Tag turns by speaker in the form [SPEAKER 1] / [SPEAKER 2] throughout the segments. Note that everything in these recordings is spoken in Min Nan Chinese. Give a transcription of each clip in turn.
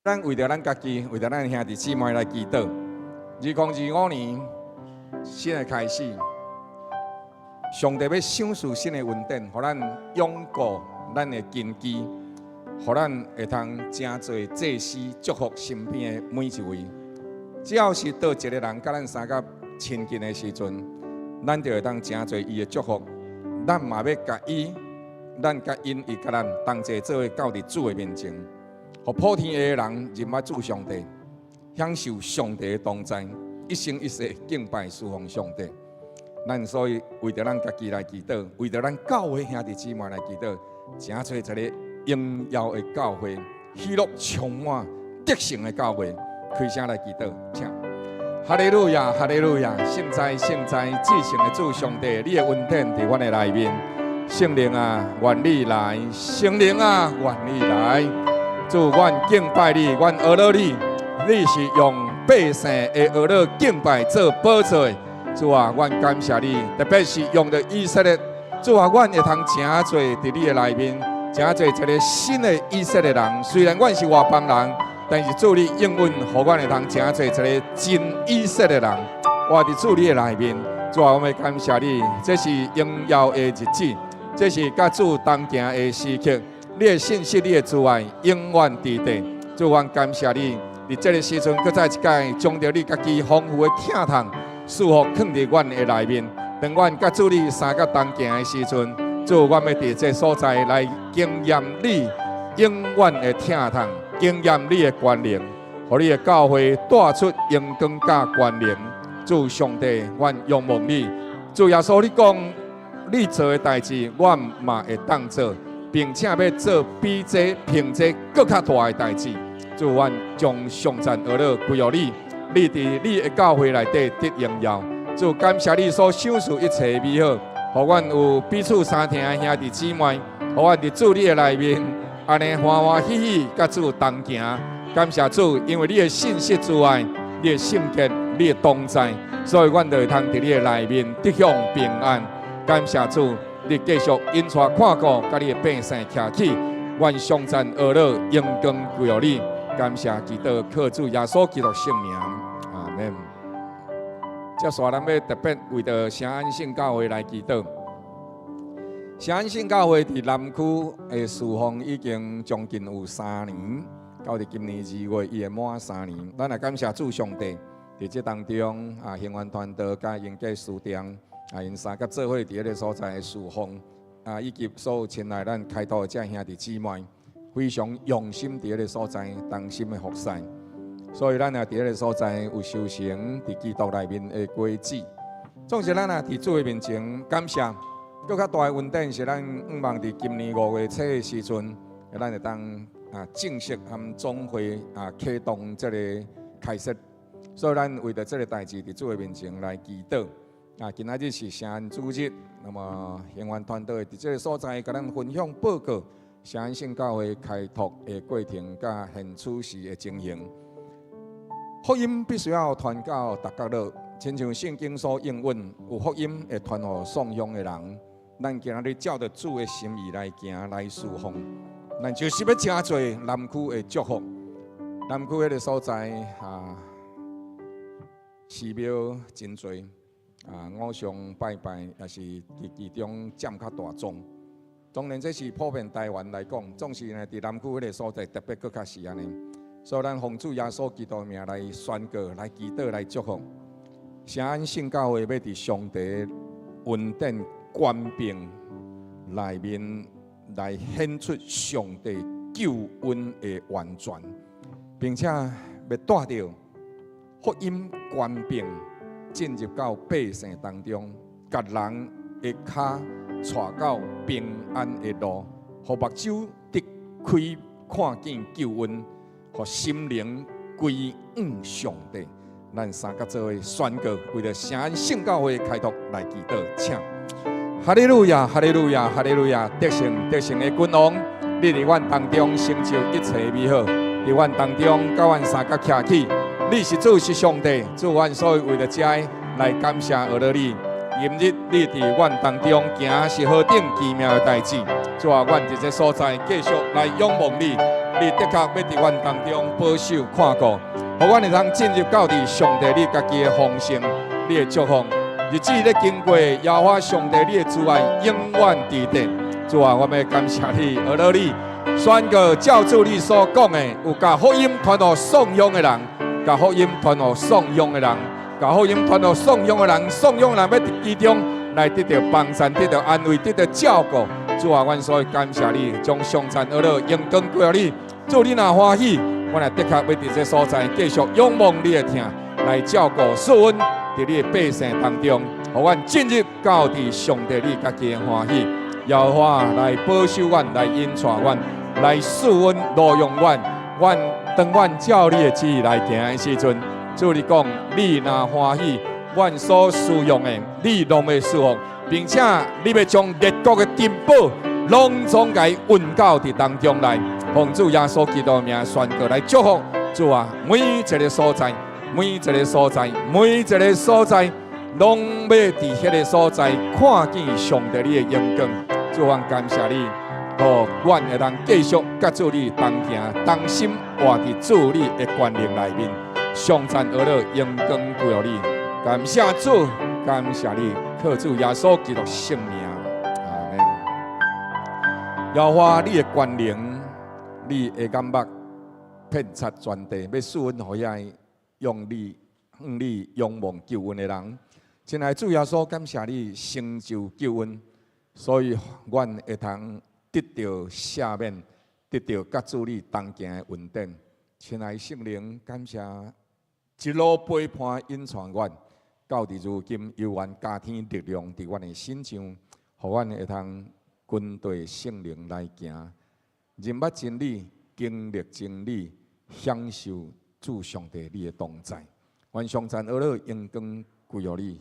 [SPEAKER 1] 咱為著咱家己，為著咱兄弟姊妹來祈禱。2025年新的開始，上帝欲賞賜新的恩典，予咱穩固咱的根基，予咱會通成做祭司，祝福身邊的每一位。只要是佗一个人佮咱相佮親近的時陣，咱就會當成做伊的祝福。咱嘛欲共伊，咱佮𪜶，伊佮咱同齊做伙到佇主的面前，予普天下的人認捌主上帝，享受上帝的同在，一生一世敬拜侍奉上帝。咱所以為著咱家己來祈禱，為著咱教會兄弟姊妹來祈禱，成做一个榮耀的教會，喜樂充滿得勝的教會，開聲來祈禱，請。哈利路亞，哈利路亞！聖哉，聖哉，至聖的主上帝，你的恩典佇阮的內面。聖靈啊，願你來；聖靈啊，願你來。主，阮敬拜你，阮阿樂你。你是用百姓的阿樂敬拜做寶座的。主啊，阮感謝你，特別是用著以色列。主啊，阮會通成做佇你的內面，成做一个新的以色列人。雖然阮是外邦人，但是主你應允，予阮會通成做一个真以色列人。活佇主你的內面，主啊，我們感謝你，這是榮耀的日子，這是佮主同行的時刻。你的信實，你的慈愛，永遠佇地。主，阮感謝你，佇這个時陣，閣再一擺將著你家己豐富的疼痛賜福囥佇阮的內面。當阮佮主你相佮同行的時陣，主，阮欲佇這所在來經驗你永遠的疼痛，經驗你的權能，予你的教會帶出榮光佮權能。主上帝，阮仰望你。主耶穌，你講你做的代誌，阮嘛會當做，並且欲做比這憑這閣較大的代誌。主，阮將頌讚阿樂歸予你，你佇你的教會內底得榮耀。主，感謝你所賞賜一切美好，予阮有彼此相疼的兄弟姊妹，予阮佇主你的內面，按呢歡歡喜喜佮主同行。感謝主，因為你的信實慈愛，你的聖潔，你的同在，所以阮就會通佇你的內面得享平安。感謝主，你繼續引帶看顧，佮你的百姓徛起，阮頌讚阿樂榮光歸予你。感謝基督，靠主耶穌基督聖名，阿門。接紲咱欲特別為著聖安聖教會來祈禱。聖安聖教會佇南區的侍奉已經將近有三年，到佇今年2月，伊會滿三年。咱來感謝主上帝，佇這當中啊，興源傳道佮英傑書店啊，𪜶三佮做伙佇彼个所在的侍奉啊，以及所有親愛咱開拓的這兄弟姊妹，非常用心佇彼个所在，同心的服侍。所以咱也佇彼个所在有收成佇基督內面的果子。總是咱也佇主的面前感謝。閣較大的恩典是咱向望佇今年5月初的時陣，咱會當啊正式和總會啊啟動這个開設。所以咱為著這个代誌佇主的面前來祈禱。啊，今仔日是聖安主日，那麼興源團隊佇這个所在共咱分享報告，聖安聖教會開拓的過程佮現此時的情形。福音必須要傳到逐角落，親像聖經所應允，有福音會傳予喪鄉的人。咱今仔日照著主的心意來行來侍奉，咱就是欲成做南區的祝福。南區彼个所在啊，寺廟真濟啊，偶像拜拜也是佇其中佔較大宗。當然，這是普遍台灣來講，總是呢，佇南區彼个所在特別閣較是按呢。所以，咱奉主耶穌基督的名來宣告、來祈禱、來祝福。聖安聖教會欲佇上帝恩典權柄內面來顯出上帝救恩的完全，並且欲帶著福音權柄進入到百姓當中，共人的跤帶到平安的路，予目睭得開看見救恩，予心靈歸向上帝。咱三佮做伙宣告，為著聖安聖教會開拓來祈禱，請。哈利路亞，哈利路亞，哈利路亞！得勝得勝的君王，你佇阮當中成就一切美好，佇阮當中佮阮三佮徛起。你是主是上帝，主阮所以為著這來感謝阿樂你。今日你佇阮當中行是何等奇妙的代誌，主啊，阮佇這所在繼續來仰望你。你的確欲佇阮當中保守看顧，予阮會通進入到佇上帝你家己的豐盛，你的祝福。日子咧經過，耶和華上帝你的慈愛永遠佇佇。主啊，我欲感謝你，阿樂你宣告照主你所講的，有共福音傳予宋鄉的人，共福音傳予宋鄉的人，共福音傳予宋鄉的人，宋鄉的人欲佇其中來得著幫贊、得著安慰、得著照顧。主啊，阮所以感謝你，將頌讚阿樂榮光歸予你。主你若歡喜，阮也的確欲佇這所在繼續仰望你的疼，來照顧賜阮佇你的百姓當中，予阮進入到佇上帝你家己的歡喜。耶和華來保守阮，來引帶阮，來賜阮路用阮。阮當阮照你的旨意來行的時陣，主你講，你若歡喜，阮所使用的，你攏會賜福，並且你欲將列國的珍寶攏總共運到佇當中來。奉主耶穌基督的名宣告來祝福。主啊，每一个所在，每一个所在，每一个所在，攏欲佇彼个所在看見上帝你的榮光。主啊，感謝你，予阮會當繼續佮主你同行，同心活佇主你的權能內面，頌讚阿樂榮光歸予你。感謝主，感謝你，靠主耶穌基督聖名，阿們。耶和華你的權能，你的眼目遍察全地，欲賜恩予遐用你、向你仰望救恩的人。親愛主耶穌，感謝你成就救恩，所以阮會通得著赦免，得著佮主你同行的恩典。親愛聖靈，感謝一路陪伴引帶阮，到佇如今猶原加添力量佇阮的身上，予阮會通跟隨聖靈來行，認捌真理，經歷真理，享受主上帝你的同在。願頌讚阿樂榮光歸予你，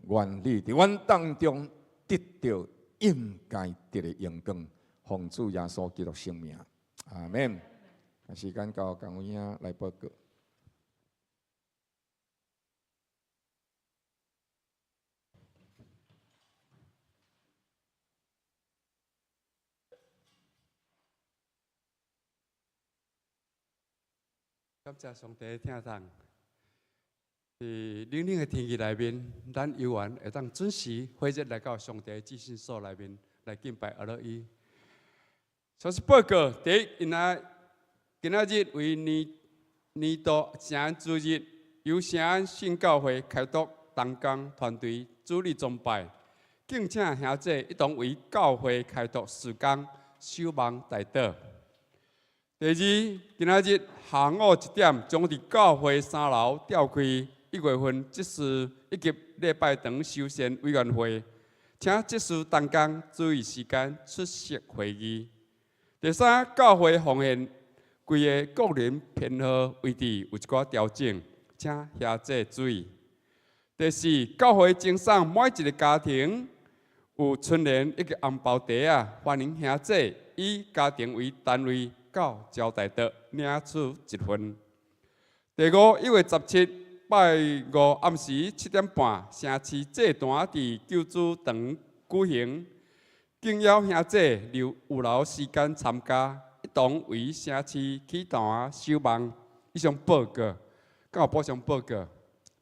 [SPEAKER 1] 願你佇阮當中得著應該得的榮光，奉主耶穌基督聖名，阿們。時間交江有兄來報告。
[SPEAKER 2] 感謝上帝疼痛。佇冷冷的天氣內面，咱猶原會當準時火熱來到上帝至聖所內面來敬拜阿樂伊。首先報告，第一，今仔今仔日為年年度聖安主日，由聖安聖教會開拓同工團隊主日崇拜，敬請兄弟一同為教會開拓事工守望代禱。第二，今仔日下午1點，將佇教會三樓召開1月份執事以及禮拜堂修繕委員會，請執事同工注意時間出席會議。第三，教會奉獻櫃的個人編號位置有一寡調整，請兄弟注意。第四，教會贈送每一个家庭有春聯以及紅包袋仔，歡迎兄弟以家庭為單位到招待桌領取一份。第五，1月17拜五暗時7點半，城市祭壇佇救主堂舉行，敬邀兄弟留有留時間參加，一同為城市祈禱守望。以上報告，敢有補充報告？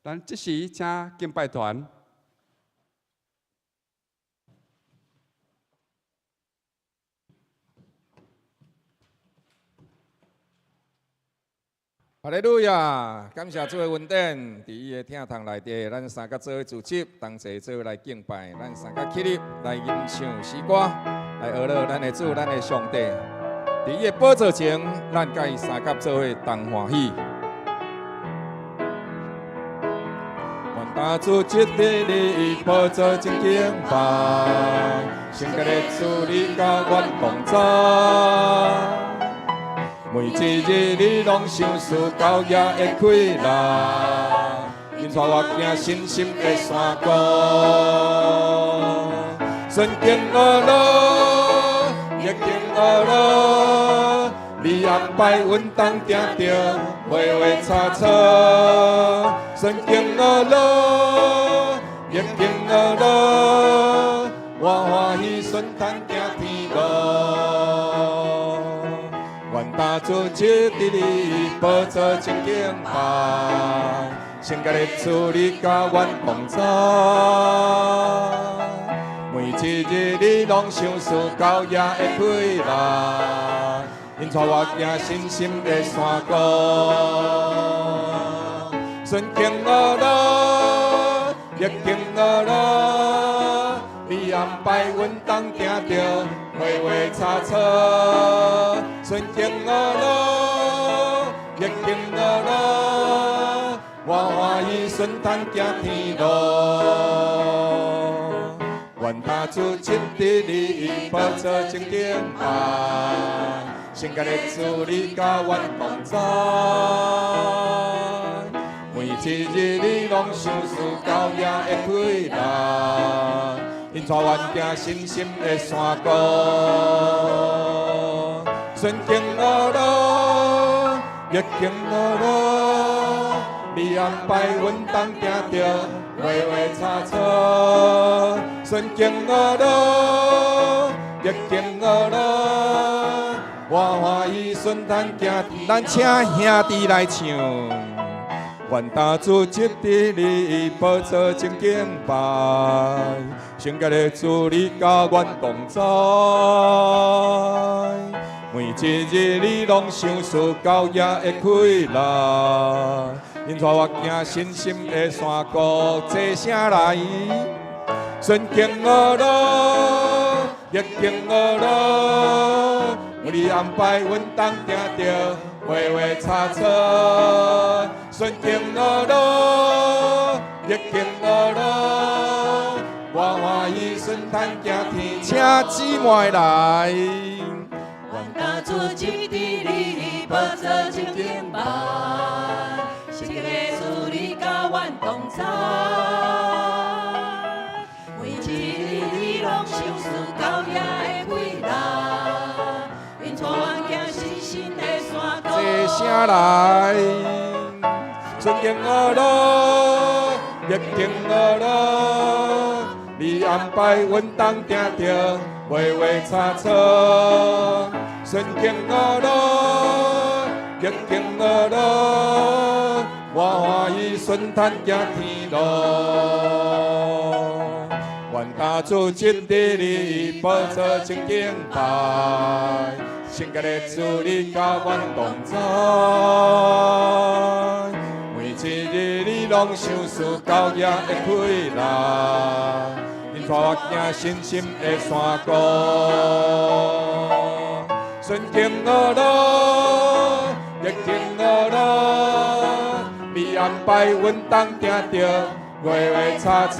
[SPEAKER 2] 咱這時請敬拜團。
[SPEAKER 1] 哈利路亞！感謝主的恩典，佇伊的疼痛內底，咱三個做伙組織，同齊做伙來敬拜，咱三個起立來吟唱詩歌，來阿樂咱的主，咱的上帝。佇伊的寶座前，咱佮伊三個做伙同歡喜。願大主這佇你寶座前敬拜，聖潔的主你佮阮同在。每一日你攏賞賜高額的氣力，引帶我行信心的山谷。順境阿樂，逆境阿樂，你安排阮當定著花花草草。順境阿樂，逆境阿樂，我歡喜順坦行天路。願大大主佇你寶座前敬拜，聖潔的主你佮阮同在。每一日你攏賞賜到野的快樂，𪜶帶我行信心的山谷。順境惡路，逆境惡路，你安排阮當行著花花草草。順境惡路，逆境惡路，我歡喜順坦行天路。願大主佇你寶座前敬拜，聖潔的主你佮阮同在。每一日你攏賞賜到野的快樂，𪜶帶阮行信心的山谷。順境惡路，逆境惡路，你安排阮當行著花花草草。順境惡路，逆境惡路，我歡喜順坦行。咱請兄弟來唱。願大主佇你寶座前敬拜，聖潔的主你佮阮同在。每一日你攏賞賜到野的快樂，𪜶帶我行信心的山谷，齊聲來。順境惡路，逆境惡路，你安排阮當行著花花草草。順境惡路，逆境惡路，我歡喜順坦行天。請姊妹來。
[SPEAKER 3] 願大主佇你寶座前敬拜，聖潔的主你佮阮同在。每一日你攏賞賜到野的快樂，𪜶帶阮行信心的山谷。
[SPEAKER 1] 齊聲來，順境惡路，逆境惡路，你安排阮當行著花花草草。順境惡路，逆境惡路，我歡喜順坦行天路。願大主佇你寶座前敬拜，聖潔的主你佮阮同在。每一日你攏賞賜到野的快樂，𪜶帶我行信心的山谷。順境惡路，逆境惡路，你安排阮當行著花花草草。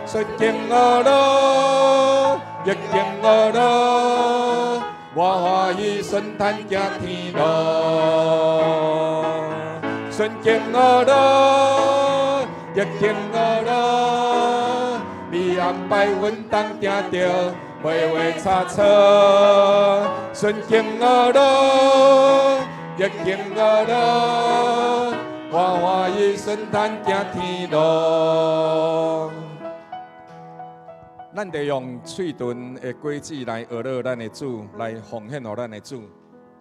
[SPEAKER 1] 順境惡路，逆境惡路，我歡喜順坦行天路。順境惡路，逆境惡路，你安排阮當行著花花草草。順境惡路，逆境惡路，我歡喜順坦行天路。咱得用喙唇的果子來呵咾咱的主，來奉獻予咱的主。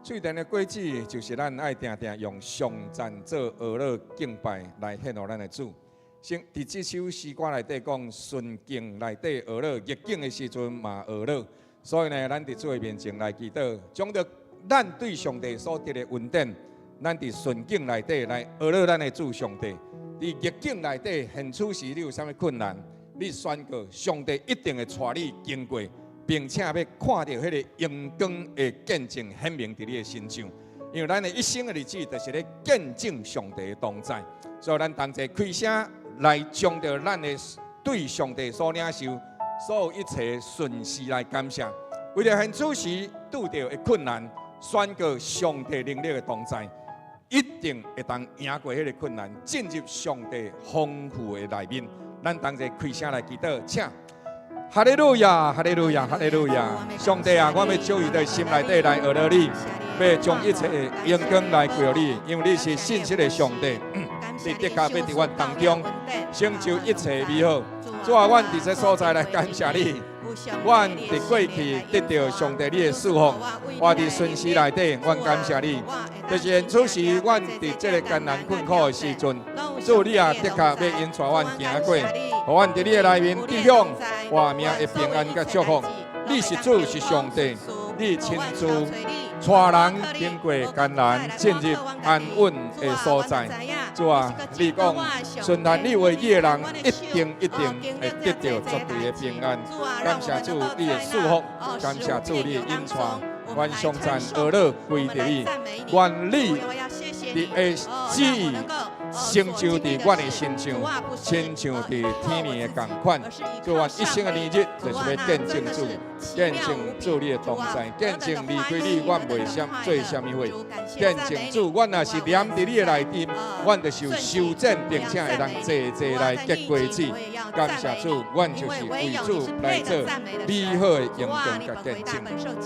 [SPEAKER 1] 喙唇的果子就是咱愛定定用頌讚做呵咾敬拜來獻予咱的主。先佇這首詩歌內底講，順境內底呵咾，逆境的時陣嘛呵咾。所以呢，咱佇主的面前來祈禱，將著咱對上帝所得的恩典，咱佇順境內底來呵咾咱的主上帝。佇逆境內底，現此時你有啥物困難，你宣告上帝一定會帶你經過，並且欲看著彼个榮光的見證顯明佇你的身上。因為咱的一生的日子，就是咧見證上帝的同在。所以咱同齊開聲來將著咱的對上帝所領受所有一切順時來感謝。為著現此時拄著的困難，宣告上帝能力的同在，一定會當贏過彼个困難，進入上帝豐富的內面。咱同齊開聲來祈禱，請。哈利路亞，哈利路亞，哈利路亞！上帝啊，我欲將伊的心內底來呵咾你，欲將一切榮光來歸予你，因為你是信實的上帝，你的確欲佇阮當中成就一切美好。主啊，阮佇這所在來感謝你。阮佇過去得著上帝你的祝福，活佇順時內底，阮感謝你。就是現此時，阮佇這个艱難困苦的時陣，主你也的確欲引帶阮行過，予阮佇你的內面得享活命的平安佮祝福。你是主，是上帝，你親自帶人經過艱難，進入安穩的所在。主啊，你講順從你話語的人，一定一定會得著絕對的平安。感謝主你的祝福，感謝主你的引帶，願頌讚呵咾歸予你，願你的旨意成就佇阮的身上，親像佇天暝的仝款。主，阮一生的年日，就是欲見證主，見證主你的同在，見證離開你，阮袂想做啥物貨。見證主，阮若是黏佇你的內面，阮就是有修剪，並且會當濟濟來結果子。感謝主，阮就是為主來做美好的榮光佮見證。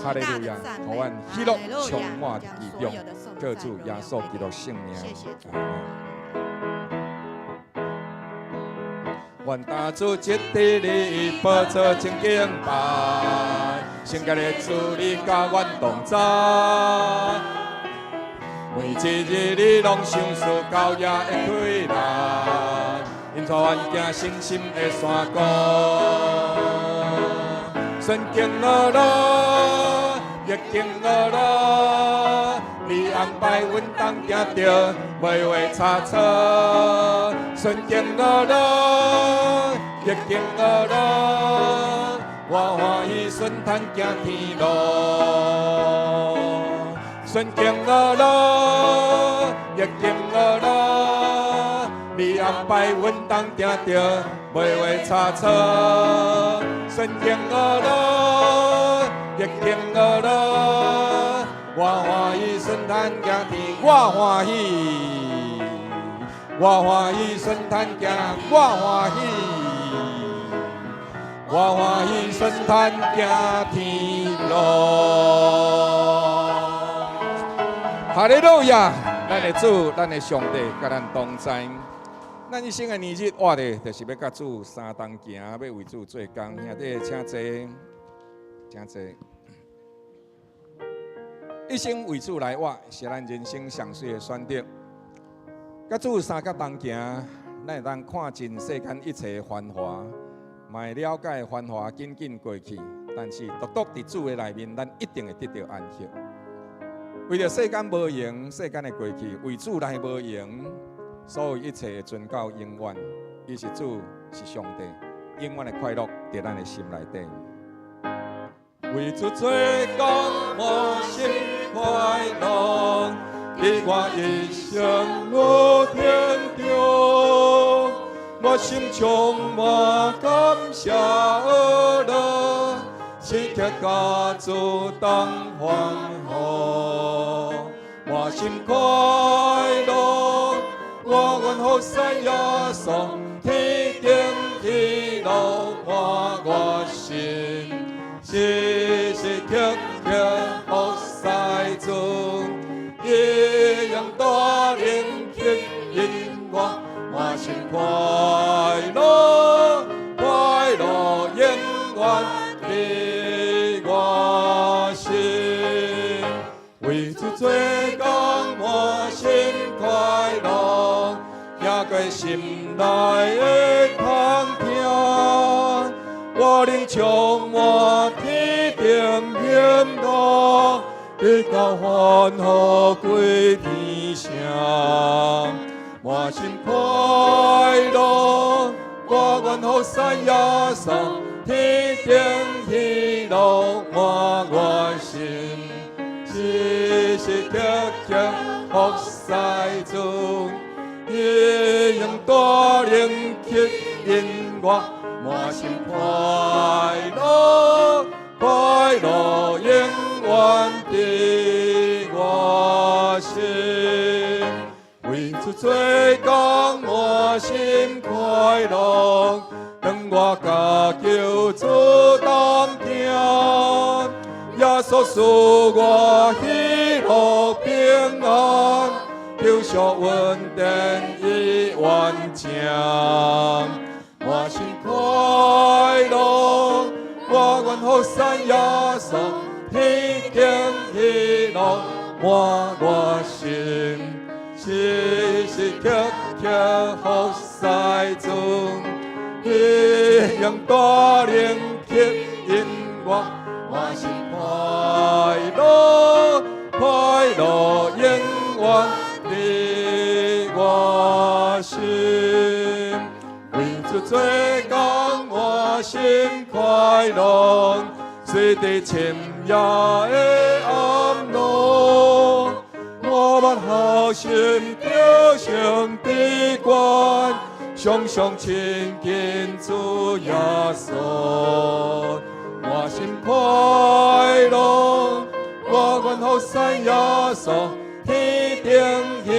[SPEAKER 1] 哈利路亞，予阮喜樂充滿其中，靠主耶穌基督聖名。阿們。願大主這佇你寶座前敬拜，聖潔的主你佮阮同在。每一日你攏賞賜高雅的氣力，引帶阮行信心的山谷。順境呵咾，逆境呵咾，你安排阮當行著，袂有差錯。順境呵咾，逆境呵咾，我歡喜順坦行天路。順境呵咾，逆境呵咾，你安排阮當行著，袂有差錯。順境呵咾，逆境呵咾，我歡喜順坦行天，我歡喜，我歡喜順坦行，我歡喜，我歡喜順坦行天路。哈利路亞！咱的主，咱的上帝，佮咱同在。咱一生的年日活的，就是欲佮主相同行，欲為主做工。兄弟，請坐，請坐。一生為主來活，是咱人生上媠的選擇。佮主相佮同行，咱會當看盡世間一切繁華，嘛會了解繁華緊緊過去。但是獨獨佇主的內面，咱一定會得著安息。為著世間無閒，世間的過去，為主來無閒，所有一切會存到永遠。伊是主，是上帝，永遠的快樂佇咱的心內底。為主做工，滿心快樂，你我一生路天中，我心充滿感謝呵咾，時刻佮主同歡呼，滿心快樂，我願服侍耶穌，天頂喜樂滿我心，時時刻刻服侍主，伊用大能吸引我，滿心快樂，快樂永遠佇我心，為主做工，滿心快樂，行過心內的痛疼，我靈充滿天頂喜樂，直到歡呼歸天上，滿心快樂，我願服侍耶穌，天頂喜樂滿我心，時時刻刻服侍主，伊用大能吸引我，滿心快樂，快樂永遠佇我心，為主做工，滿心快樂，當我佮救主同行，耶穌賜我喜樂平安，救贖恩典已完成，滿心快快樂，我願服侍耶穌，天頂喜樂滿我心，時時刻刻服侍主，彼用帶領吸引我，滿心快樂，快樂永遠佇我心。為主做工，我心快樂，雖佇深夜的暗路，我捌學習著上帝關，常常親近主耶穌，滿心快樂，我願服侍耶穌，天頂喜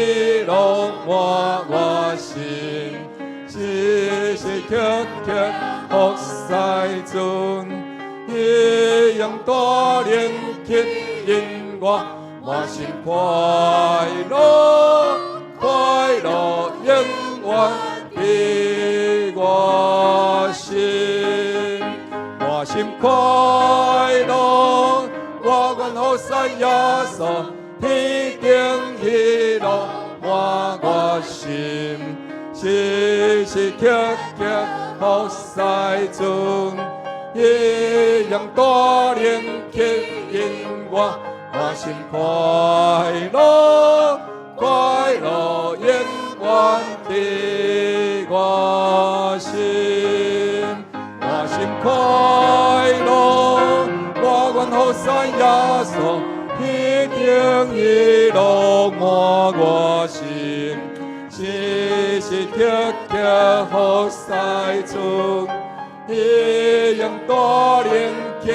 [SPEAKER 1] 樂滿我心，時時刻刻服侍主，彼用帶領吸引我，滿心快樂，快樂永遠佇我心，滿心快樂，我願服侍耶穌，天頂喜樂滿我心，時時刻刻服侍主，彼用帶領吸引我，滿心快樂，快樂永遠佇我心，滿心快樂，我願服侍耶穌，天頂喜樂滿我心，時時刻刻服侍主，彼用帶領吸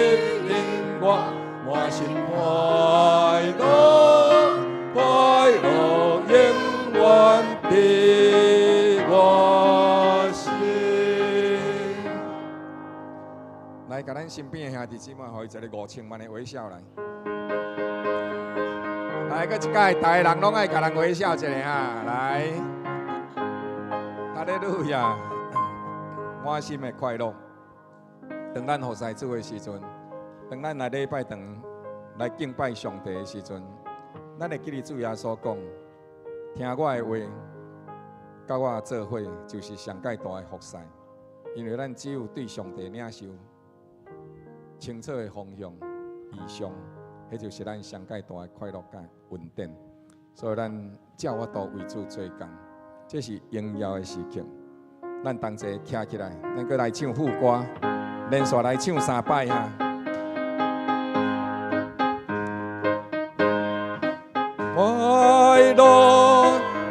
[SPEAKER 1] 引我，滿心快樂，快樂永遠佇我心。來，共咱身邊的兄弟姊妹，予伊一個5000萬的微笑來。來，閣一擺，逐个人攏愛共人微笑一下哈，來，哈利路亞，滿心的快樂。當咱服侍主的時陣，當咱來禮拜堂來敬拜上帝的時陣，咱會記得主耶穌講：聽我的話，佮我做伙，就是上蓋大的服侍。因為咱只有對上帝領受清楚的方向、異象，彼就是咱上蓋大的快樂佮恩典。所以咱才有法度為主做工，這是榮耀的時刻。咱同齊徛起來，咱閣來唱副歌，連續來唱三擺哈。快樂，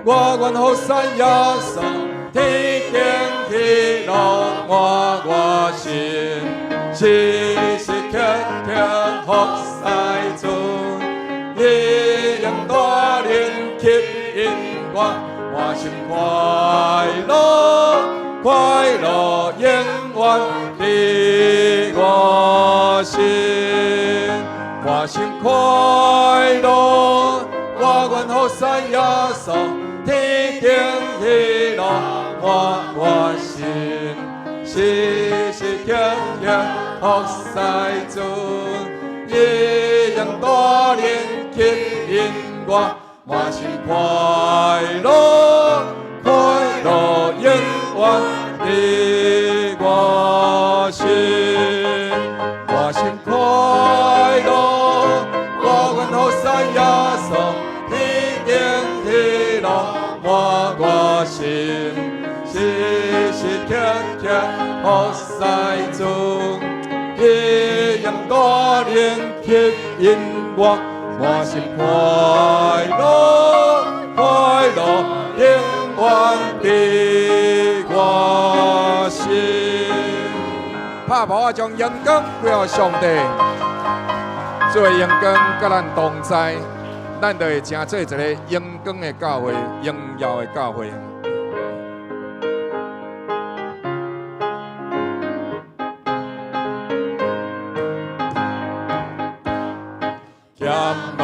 [SPEAKER 1] 我願服侍耶穌，天頂喜樂滿我心，時時刻刻服侍主，彼用帶領吸引我，滿心快樂，快樂永遠佇我心，滿心快樂，我願服侍耶穌，天頂喜樂滿我心，時時刻刻服侍主，彼用帶領吸引我，滿心快樂，快樂永遠佇我心，滿心快樂，我願服侍耶穌，天頂喜樂滿我心，時時刻刻服侍主，彼用帶領吸引我，滿心快樂，快樂永遠佇我心。拍鼓啊，將榮光歸予上帝，主的榮光佮咱同在，咱就會成做一個榮光的教會，榮耀的教會。欠無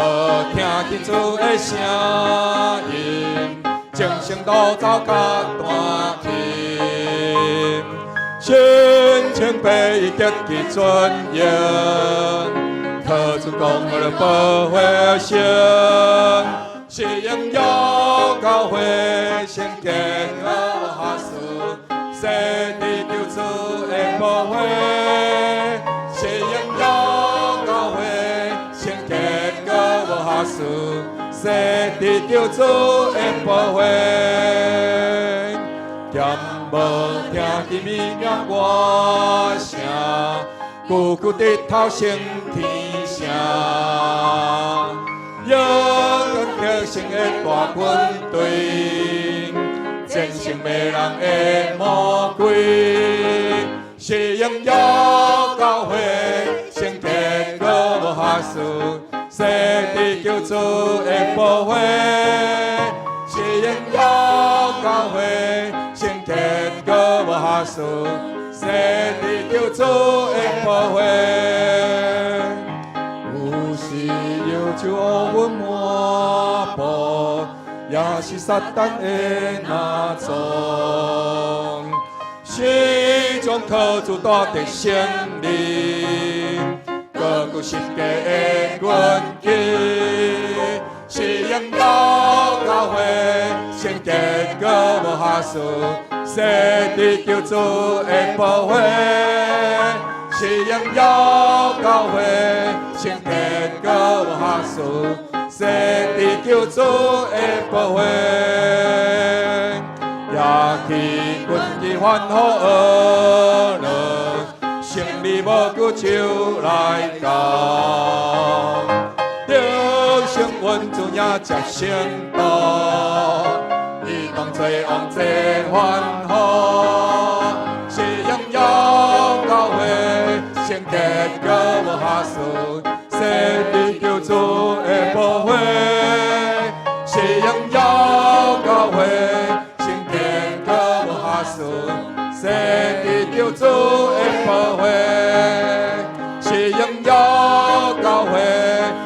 [SPEAKER 1] 聽見主的聲音，精神都走甲彈琴，心敬拜伊極其尊榮，靠主公義的寶血聖，是榮耀教會聖潔閣無瑕疵，洗滌救主的寶血，是榮耀教會聖潔閣無瑕疵，洗滌救主的寶血。兼無聽見美妙歌聲，久久直頭升天城，勇敢得勝的大軍隊，戰勝迷人的魔鬼，是榮耀教會聖潔閣無瑕疵，洗滌救主的寶血，是榮耀教會聖潔閣無瑕疵，洗滌救主的寶血。有時憂愁烏雲滿布，也是撒旦的若踪，始終靠主大得勝利，閣有十架的根基，是榮耀教會聖潔閣無瑕疵，洗滌救主的寶血，是榮耀教會聖潔閣無瑕疵，洗滌救主的寶血。舉起軍旗歡呼樂，勝利無久就來到，得勝阮主迎接聖徒，伊當作王坐歡呼，是榮耀教會聖潔閣無瑕疵，洗滌救主的寶血，是榮耀教會聖潔閣無瑕疵，洗滌救主的寶血，是榮耀教會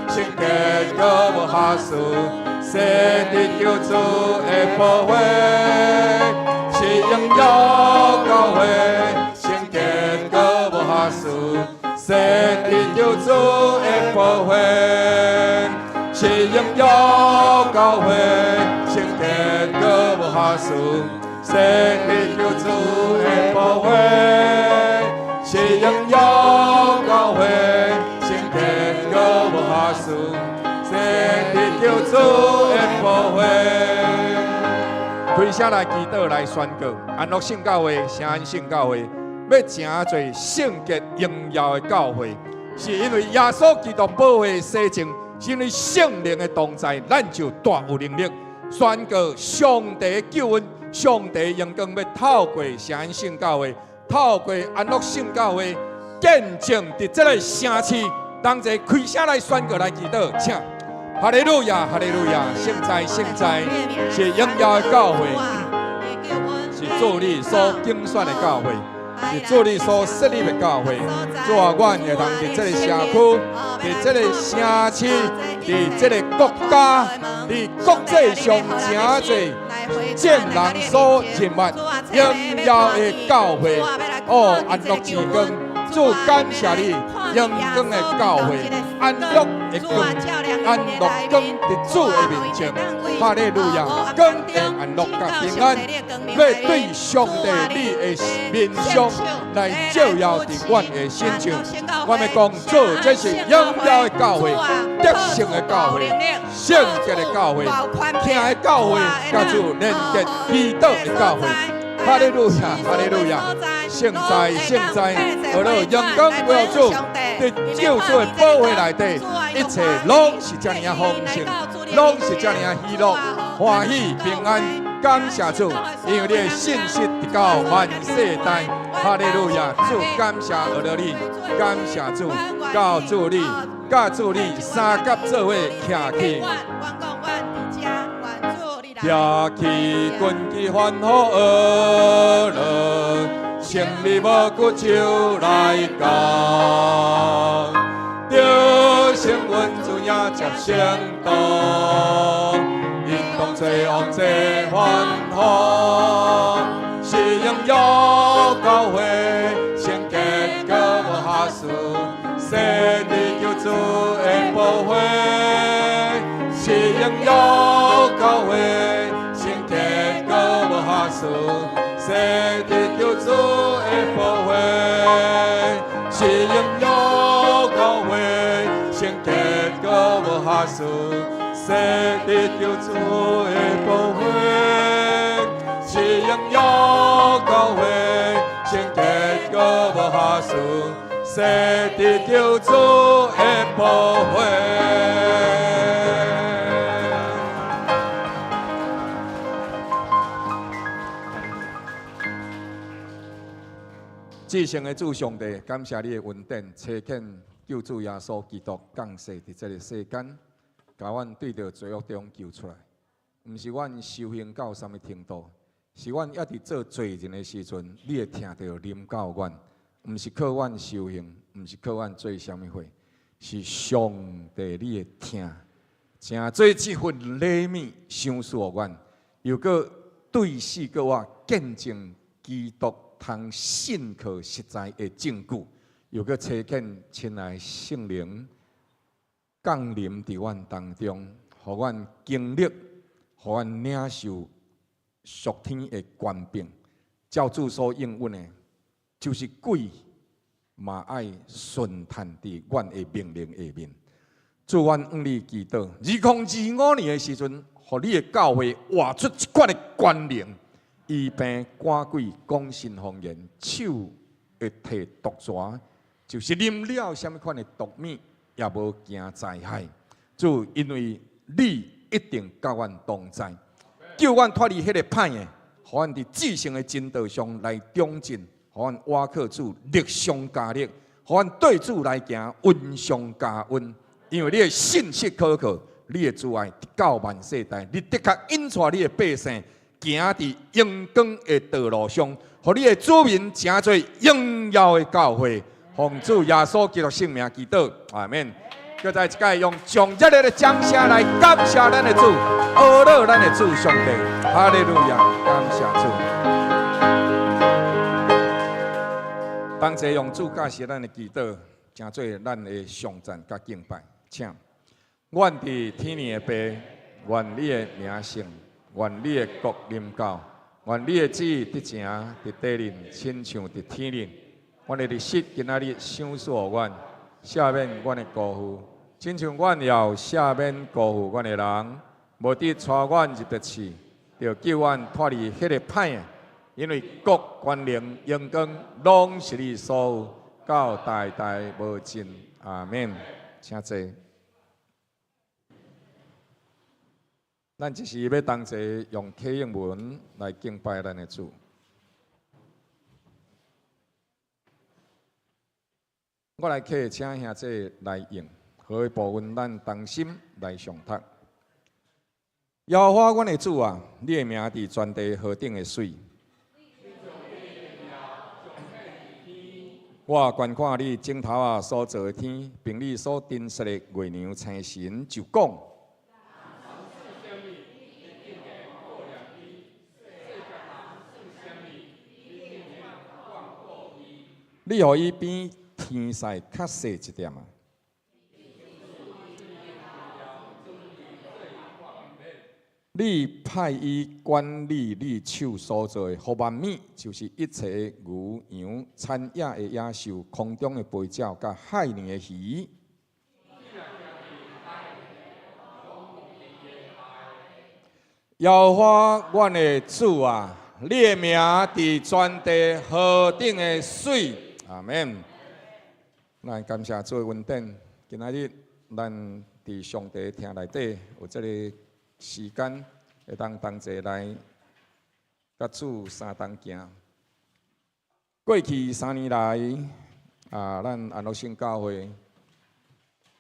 [SPEAKER 1] 聖潔閣無瑕疵，洗滌救主的寶血，是榮耀教會聖潔閣無瑕疵，洗滌救主的寶血，是榮耀教會聖潔閣無瑕疵，洗滌救主的寶血，是榮耀教會聖潔閣無瑕疵，洗滌救主的寶血。開聲來祈禱來宣告，安樂聖教會、聖安聖教會，欲成做聖潔榮耀的教會，是因為耶穌基督寶血洗淨，是因為聖靈的同在，咱就大有能力宣告上帝的救恩、上帝榮光，欲透過聖安聖教會、透過安樂聖教會，見證佇這個城市，同齊開聲來宣告來祈禱，請。哈利路亞，哈利路亞，聖哉聖哉，是榮耀的教會，是主你所揀選的教會，是主你所設立的教會。主啊，阮會當佇這个社區，佇這个城市，佇這个國家，佇國際上成做眾人所認捌榮耀的教會。哦，安樂之光，主感謝你，榮光的教會，安樂的光，安樂光佇主的面前，哈利路亞，光的安樂佮平安，欲對上帝你的面相來照耀佇阮的身上。我欲講，主，這是榮耀的教會，得勝的教會，聖潔的教會，疼的教會，佮主連結祈禱的教會。哈利路亞，哈利路亞，聖哉聖哉，呵咾榮光歸予主，佇救主的寶血內底，一切攏是遮爾仔豐盛，攏是遮爾仔喜樂、歡喜、平安。感謝主，因為你的信實直到萬世代。哈利路亞，主感謝呵咾你，感謝主，到主你，佮主你相佮做伙徛起。舉起軍旗歡呼呵咾，勝利無久就來到，得勝阮主迎接聖徒，一同做王坐歡呼，是榮耀教會聖潔主的寶血，是榮耀教會，聖潔閣無瑕疵，洗滌救主的寶血，是榮耀教會，聖潔閣無瑕疵，洗滌救主的寶血，是榮耀教會，聖潔閣無瑕疵，洗滌救主的寶血。至聖的主上帝，感謝你的恩典，差遣救主耶穌基督降世佇這个世間，共阮對著罪惡中救出來。毋是阮修行到啥物程度，是阮猶佇做罪人的時陣，你會疼著臨到阮。毋是靠阮修行，毋是靠阮做啥物貨，是上帝你的疼，成做這份禮物賞賜予阮，又閣對死閣活見證基督通信靠實在的證據，又閣差遣親愛聖靈降臨佇阮當中，予阮經歷，予阮領受屬天的權柄，照主所應允的。就是鬼嘛愛順趁佇阮的命令下面。主，阮向你祈禱，2025年的時陣，予你的教會活出這款的權能，醫病趕鬼，講新方言，手會提毒蛇，就是啉了啥物款的毒物，也無驚災害。主，因為你一定佮阮同在，救阮脫離彼个歹的，予阮佇至聖的真道上來長進。予阮倚靠主，力上加力；予阮對主來行，恩上加恩。因為你的信實可靠，你的慈愛直到萬世代。你的確引帶你的百姓行佇榮光的道路上，予你的子民成做榮耀的教會。奉主耶穌基督聖名祈禱，阿們。閣再一擺用上熱烈的掌聲來感謝咱的主，阿樂咱的主上帝，哈利路亞，感謝主。同齊用主教示咱的祈禱，成做咱的頌讚佮敬拜。請，阮佇天的父，願你的名聖，願你的國臨到，願你的旨意得成佇地面，親像佇天頂。阮的日食今仔日賞賜予阮，赦免阮的辜負，親像阮也有赦免辜負阮的人。無得帶阮入著試，著救阮脫離彼个歹的。因為國、權能、榮光，攏是你所有，到代代無盡。阿們。請坐。咱這時欲同齊用啟應文來敬拜咱的主。我來啟，請兄弟來應，好的部分咱同心來誦讀。耶和華阮的主啊，你的名佇全地何等的媠！我觀看你指頭仔所造的天，並你所陳設的月娘星辰，就講：你予伊比天使較細一點仔！你派伊管理你手所造的予萬物，就是一切牛羊、田野的野獸、空中的飛鳥、佮海裡的魚。耶和華阮的主啊，你的名佇全地何等的媠！阿們。咱感謝主的恩典，今仔日咱佇上帝廳內底有這个時間，會當同齊來佮主相同行。過去3年來，啊，咱安樂聖教會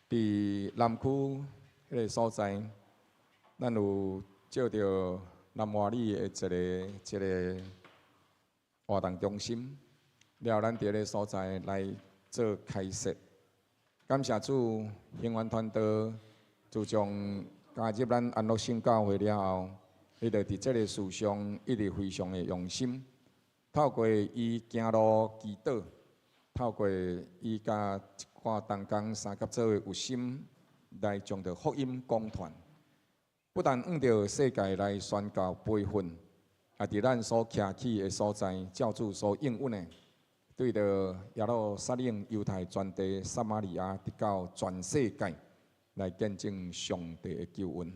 [SPEAKER 1] 佇南區彼个所在，咱有借著南華里的一个一个活動中心，了後咱佇彼个所在來做開設。感謝主，興源傳道自從加入咱安樂聖教會了後，伊就佇這个事上一直非常的用心。透過伊行路祈禱，透過伊佮一寡括同工三甲做伙有心來將著福音廣傳，不但向著世界來宣教培訓，也佇咱所徛起的所在，照主所應允的，對著耶路撒冷、猶太全地、撒瑪利亞，直到全世界來見證上帝的救恩。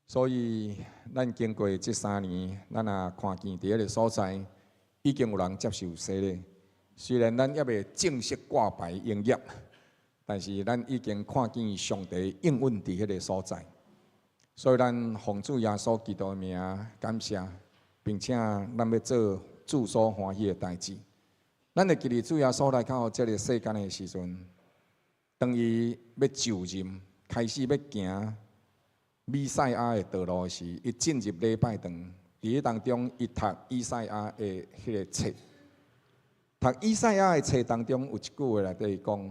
[SPEAKER 1] 所以，咱經過這3年，咱也看見佇彼个所在已經有人接受洗禮。雖然咱猶未正式掛牌營業，但是咱已經看見上帝應允佇彼个所在。所以，咱奉主耶穌基督的名感謝，並且咱欲做主所歡喜的代誌。咱會記得主耶穌來到這个世間的時陣，當伊欲就任，開始欲行彌賽亞的道路時，伊進入禮拜堂，佇彼當中，伊讀以賽亞的彼个冊，讀以賽亞的冊當中有一句話內底講：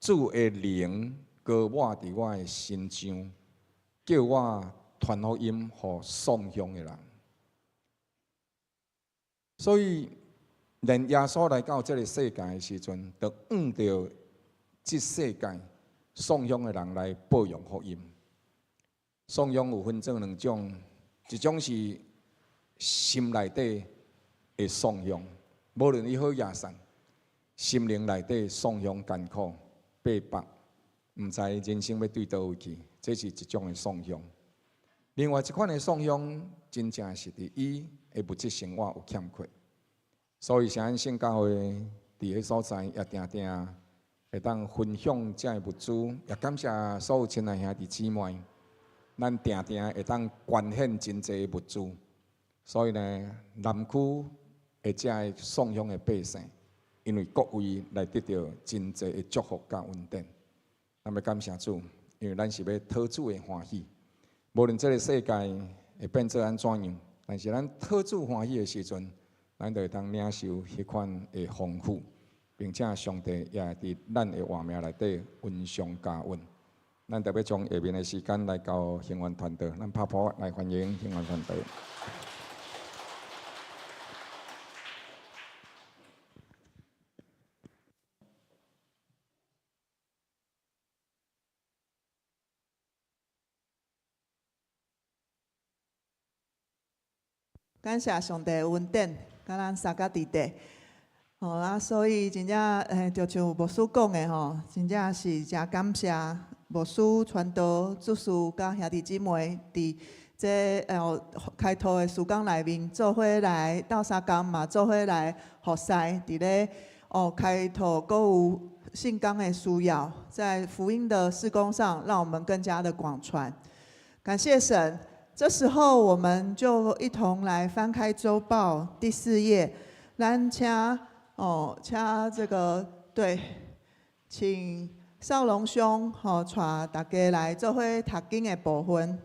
[SPEAKER 1] 主的靈膏抹佇我的身上，叫我傳福音予喪鄉的人。所以，連耶穌來到這个世界的時陣，就向著這世界喪鄉的人來報揚福音。喪鄉有分做兩種，一種是心內底的喪鄉，無論伊好抑善，心靈內底喪鄉艱苦、逼迫，毋知人生欲對佗位去，這是一種的喪鄉。另外一款的喪鄉，真正是佇伊的物質生活有欠缺，所以聖安聖教會佇彼所在也定定會當分享這个物資，也感謝所有親愛兄弟姊妹。咱定定會當捐獻真濟物資，所以呢，南區的這个喪鄉的百姓，因為各位來得著真濟的祝福佮恩典。咱欲感謝主，因為咱是欲討主的歡喜。無論這个世界會變做按怎樣，但是咱討主歡喜的時陣，咱就會當領受彼款的豐富，並且上帝也會佇咱的活命內底恩上加恩。咱特別將下面的時間來交興源團隊，咱拍鼓來歡迎興源團隊。
[SPEAKER 4] 感謝上帝恩典，佮咱相佮佇底。吼啊，所以真正，就像牧師講的吼，真正是誠感謝牧師傳道、執事佮兄弟姊妹，佇這開拓的事工內面做伙來鬥相共嘛，做伙來服侍，佇咧開拓閣有聖工的需要，在福音的事工上，讓我們更加的廣傳。感謝神。這時候，我們就一同來翻開週報第四頁，咱請請這個對，請少龍兄吼帶大家來做伙讀經的部分。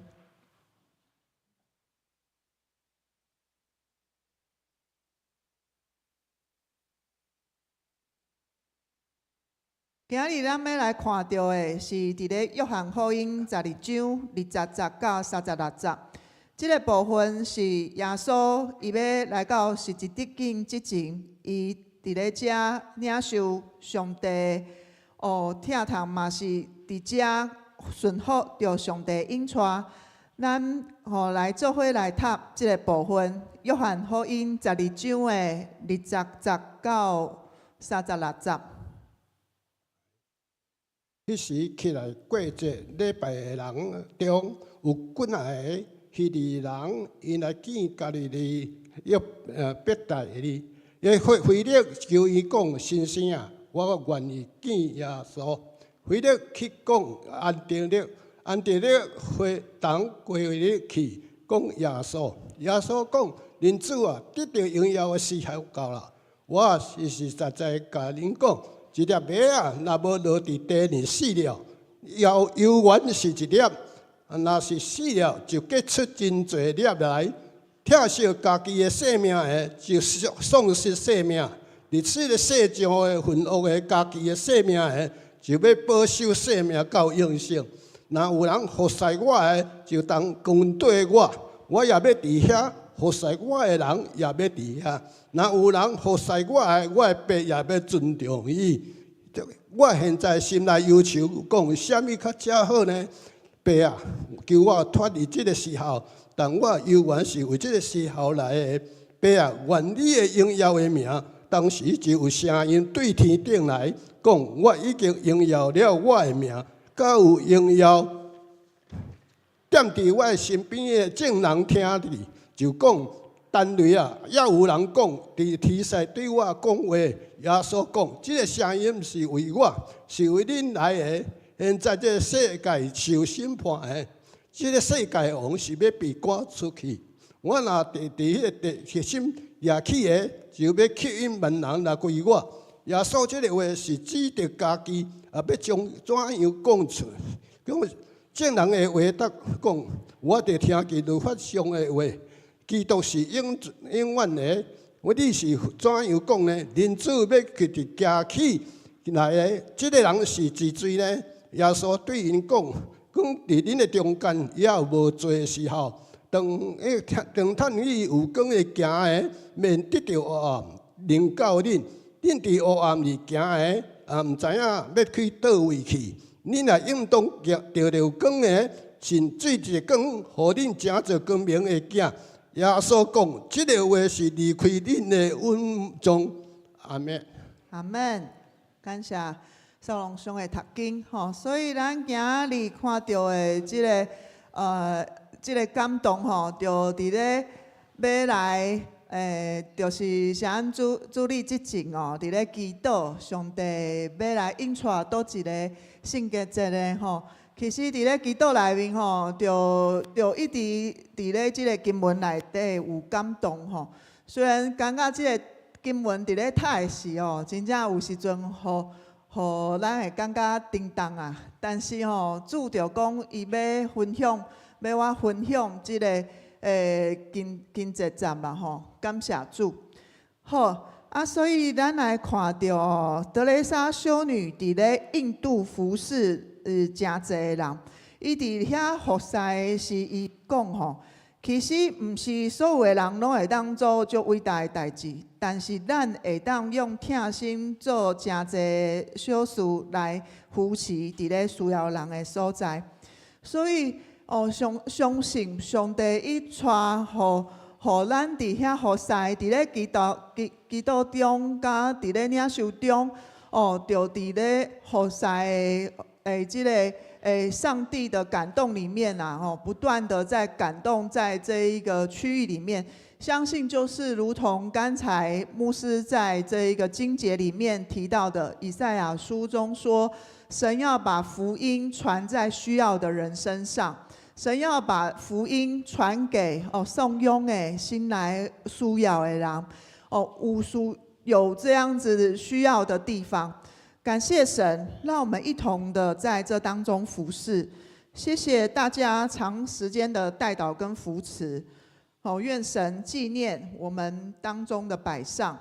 [SPEAKER 4] 今日咱欲來看著的是佇咧約翰福音12章20節到36節，這个部分是耶穌伊欲來到十字架之前，伊佇咧遮領受上帝疼痛嘛是佇遮順服著上帝引帶，咱來做伙來讀這个部分，約翰福音12章的20節到36節。
[SPEAKER 5] 彼時起來過節禮拜的人中，有幾若个希利人，𪜶來見加利利約伯大利。腓腓力求伊講：先生啊，我願意見耶穌。腓力去講安德烈，安德烈伙同腓力去講耶穌。耶穌講：人子啊，得著榮耀的時候到啦。我實實在在共恁講。一粒麥仔若無落佇地裡死了，猶猶原是一粒；若是死了，就結出真濟粒來。疼惜家己的性命的，就喪失性命；佇這个世上的恨惡的家己的性命的，就欲保守性命到永生。若有人服侍我的，就當跟綴我，我也欲佇遐；服侍我的人也欲佇遐。若有人服侍我的，我的爸也欲尊重伊。我現在心內憂愁，講啥物較正好呢？爸啊，求我脫離這个時候，但我猶原是為這个時候來的。爸啊，願你的榮耀的名。當時就有聲音對天頂來講：我已經榮耀了我的名，閣有榮耀。踮佇我身邊的眾人聽見，就講：單雷啊，也有人講，佇天使對我講話，耶穌講：這个聲音毋是為我，是為恁來的。現在這个世界受審判的，這个世界王是欲被趕出去。我若佇彼个地核心掠起的，就欲吸引萬人來歸我。耶穌這个話是指著家己，也欲將怎樣講出？講眾人的回答講，我就聽見律法上的話，基督是永永遠的。我你是怎樣講呢？人子欲直直舉起來的，這个人是幾罪呢？耶穌對𪜶講：講佇恁的中間猶有無罪的時候，當趁彼有光的行的，免得著黑暗臨到恁。恁佇黑暗裡行的，也毋知影欲去佗位去。恁若應當著著光的，神做一个光，予恁成做光明的囝。耶穌講：這个話是離開恁的穩重。阿們。
[SPEAKER 4] 阿們，感謝少龍兄的讀經吼，所以咱今日看著的這个感動吼，就佇咧欲來，就是啥主主禮之前哦，佇咧祈禱上帝欲來引帶佗一个聖潔節呢吼。其實佇咧祈禱內面吼，就一直佇咧這个經文內底有感動吼。雖然感覺這个經文佇咧讀的時哦，真正有時陣予咱會感覺沉重啊。但是吼，主就講伊欲分享，欲我分享這个經節節嘛吼，感謝主。好啊，所以咱來看著哦，德蕾莎修女佇咧印度服侍誠濟的人，伊佇遐服侍的時，伊講吼，其實毋是所有的人攏會當做足偉大的代誌，但是咱會當用疼心做誠濟小事來扶持佇咧需要人的所在。所以哦，相信上帝伊帶予咱佇遐服侍，佇咧祈禱中，佮佇咧領受中，哦，就佇咧服侍的這个上帝的感動裡面啊，吼，不斷的在感動在這一個區域裡面，相信就是如同剛才牧師在這一個經節裡面提到的，以賽亞書中說，神要把福音傳在需要的人身上，神要把福音傳給哦慫恿的心內需要的人，哦，有這樣子需要的地方。感謝神，讓我們一同的在這當中服侍。謝謝大家長時間的代禱跟扶持。好，願神紀念我們當中的擺上。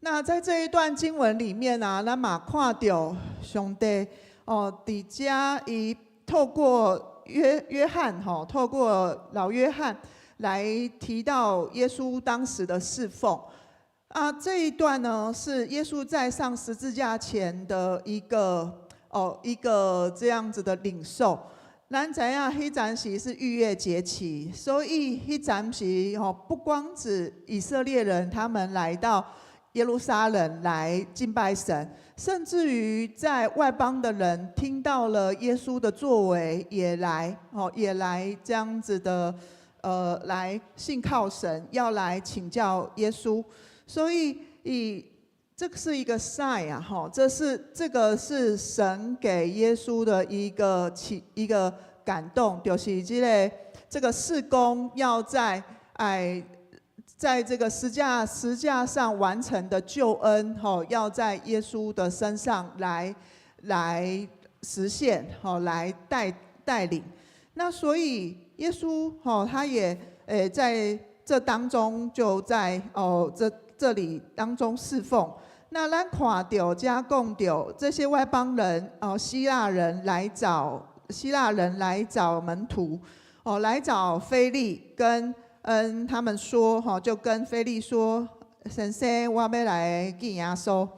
[SPEAKER 4] 那在這一段經文裡面啊，咱嘛看著上帝哦，佇遮伊透過約翰吼，透過老約翰來提到耶穌當時的侍奉。啊，這一段呢是耶穌在上十字架前的一個這樣子的領受。咱知影，彼陣時是逾越節期，所以彼陣時吼，不光指以色列人他們來到耶路撒冷來敬拜神，甚至於在外邦的人聽到了耶穌的作為，也來這樣子的，來信靠神，要來請教耶穌。所以，以這個是一個 sign 啊，哈，這個是神給耶穌的一個感動，就是這個事工要在這個十架上完成的救恩，吼，要在耶穌的身上來實現，吼，來帶領。那所以耶穌，吼，他也在這當中就在哦這裡當中侍奉。那咱看著遮講著這些外邦人哦，希臘人來找門徒哦，來找腓力跟他們說哈，就跟腓力說，先生，我欲來見耶穌。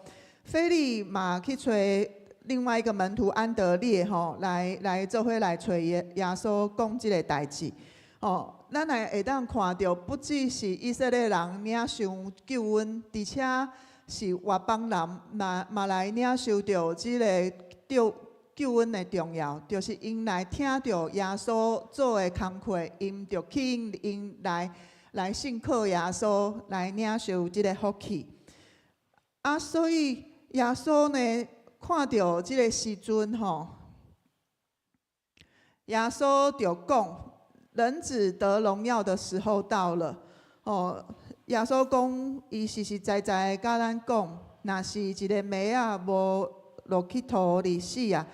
[SPEAKER 4] 腓力嘛去揣另外一個門徒安德烈吼，來做伙來揣耶穌講這个代誌。哦，咱來會當看著，不只是以色列人領受救恩，而且是外邦人嘛來領受著這个救恩的重要，就是𪜶來聽著耶穌做的工課，𪜶就吸引𪜶來信靠耶穌，來領受這个福氣。啊，所以耶穌呢，看著這个時陣吼，耶穌就講：人子得榮耀的時候到了。哦，耶穌講，伊實實在在共咱講，若是一个麥仔無落去土裡死啊，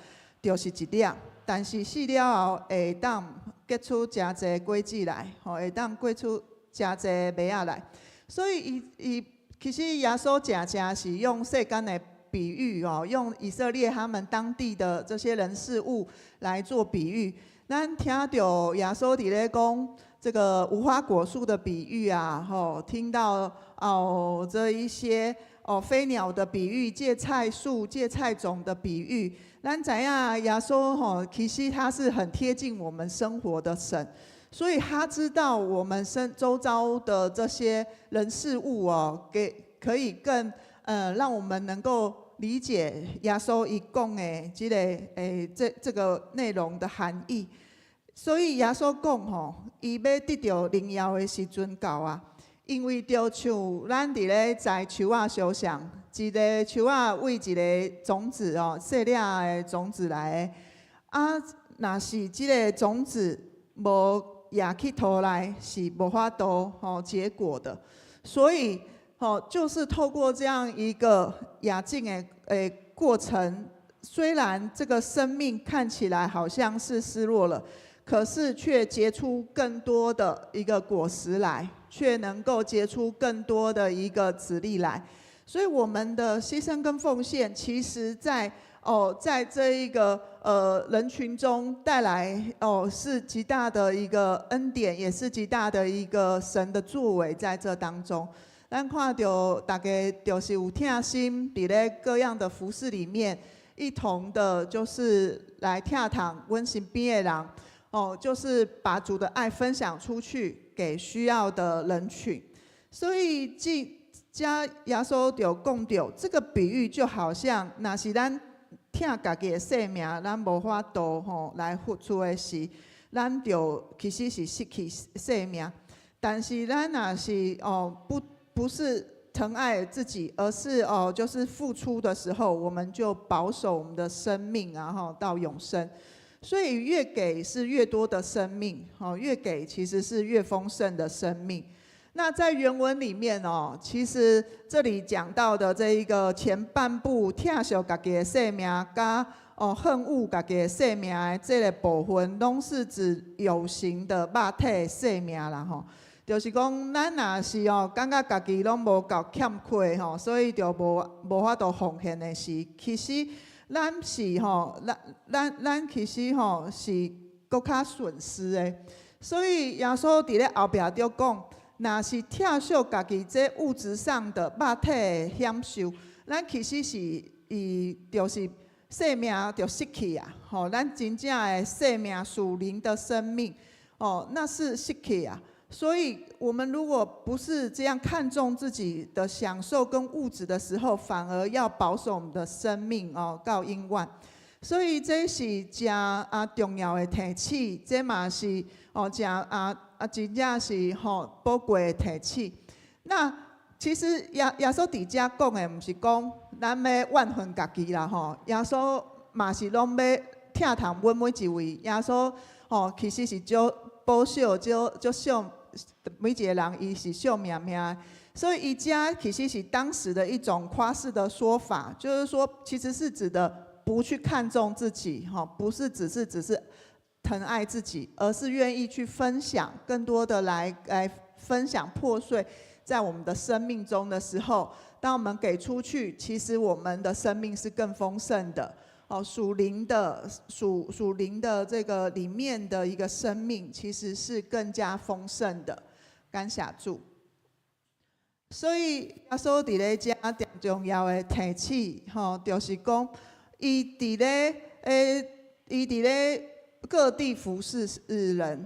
[SPEAKER 4] 就是一粒；但是死了後，會當結出誠濟果子來，吼，會當結出誠濟麥仔來。所以伊其實耶穌誠正是用世間的比喻哦，用以色列他們當地的這些人事物來做比喻。咱聽著耶穌佇咧講這個無花果樹的比喻啊，吼，聽到哦這一些哦飛鳥的比喻、芥菜樹、芥菜種的比喻，咱知影耶穌吼，其實他是很貼近我們生活的神，所以他知道我們身周遭的這些人事物哦，給可以更讓我們能夠理解耶穌伊講的這个這個內容的含義。所以耶穌講吼，伊欲得著榮耀的時陣到啊，因為就像咱佇咧栽樹仔相像，一个樹仔為一个種子哦，細粒的種子來的，啊，若是這个種子無掖去土內，是無法度吼結果的。所以吼，就是透過這樣一個掖種的過程，雖然這個生命看起來好像是失落了，可是卻結出更多的一個果實來，卻能夠結出更多的一個子粒來。所以我們的犧牲跟奉獻，其實在這一個人群中帶來是極大的一個恩典，也是極大的一個神的作為在這當中。咱看著大家就是有疼心，佇咧各樣的服事裡面，一同的就是來疼痛阮身邊的人。哦，就是把主的愛分享出去給需要的人群。所以這遮耶穌就講著這個比喻，就好像若是咱疼家己的性命，咱無法度吼來付出的時，咱就其實是失去性命。但是咱若是哦不是疼愛自己，而是哦就是付出的時候，我們就保守我們的生命，然後到永生。所以越給是越多的生命，哦，越給其實是越豐盛的生命。那在原文裡面哦，其實這裡講到的這一個前半部疼惜家己的性命，佮恨惡家己的性命的這个部分，攏是指有形的肉體的性命啦吼。就是講，咱若是哦，感覺家己攏無夠欠缺吼，所以就無法度奉獻的時，其實咱是吼，咱其實吼是閣較損失的。所以耶穌佇咧後壁就講，若是疼惜家己這物質上的肉體的享受，咱其實是伊就是生命就失去啊！吼，咱真正的生命屬靈的生命，哦，那是失去啊。所以，我們如果不是這樣看重自己的享受跟物質的時候，反而要保守我們的生命哦，到永遠。所以這是誠重要的提醒，這嘛是哦誠真正是吼寶貴的提醒。那其實耶穌佇遮講的，毋是講咱欲怨恨家己啦吼。耶穌嘛是攏欲疼痛阮每一位。耶穌吼其實是足保守、足惜每一個人，伊是惜命命的。所以伊遮其實是當時的一種誇飾的說法，就是說其實是指的不去看重自己，哈，不是只是疼愛自己，而是願意去分享更多的來分享破碎在我們的生命中的時候，當我們給出去，其實我們的生命是更豐盛的。哦，屬靈的這個裡面的一個生命，其實是更加豐盛的。感謝主。所以耶穌佇咧遮誠重要的提醒，吼，就是講，伊佇咧各地服侍人。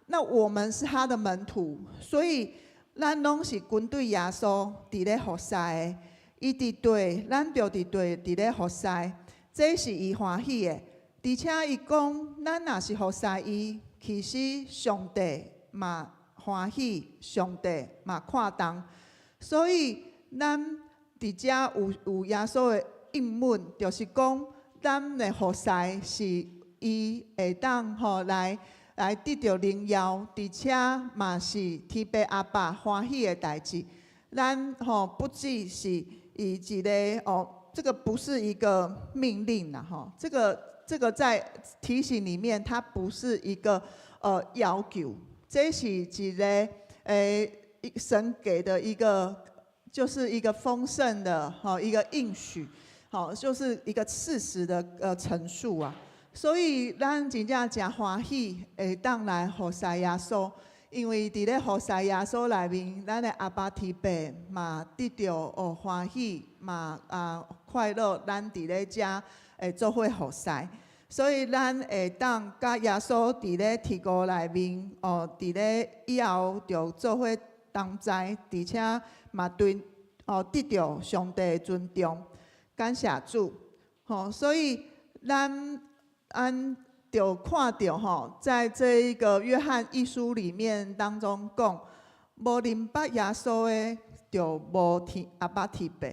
[SPEAKER 4] 那我們是他的門徒，所以咱攏是跟隨耶穌佇咧服侍的。伊佇地，咱就佇地佇咧服侍，這是伊歡喜的。而且伊講，咱若是服侍伊，其實上帝嘛歡喜，上帝嘛看重。所以咱佇遮有耶穌的應允，就是講，咱的服侍是伊會當吼來得著榮耀，而且嘛是天父阿爸歡喜的代誌。咱吼不只是以一個哦，這個不是一個命令啦，吼，這個在提醒裡面，它不是一個要求，這是一個神給的一個，就是一個豐盛的吼一個應許，好，就是一個事實的陳述啊。所以咱真正誠歡喜會當來服侍耶穌，因為佇咧服侍耶穌內面，咱的阿爸天父嘛得著哦歡喜，嘛啊快樂，咱佇咧遮會做伙服侍，所以咱會當佮耶穌佇咧天國內面哦，佇咧以後就做伙同在，而且嘛對哦得著上帝的尊重，感謝主，吼，所以咱按就看著吼，在這一個約翰一書裡面當中講，無認捌耶穌的，就無天阿爸天父。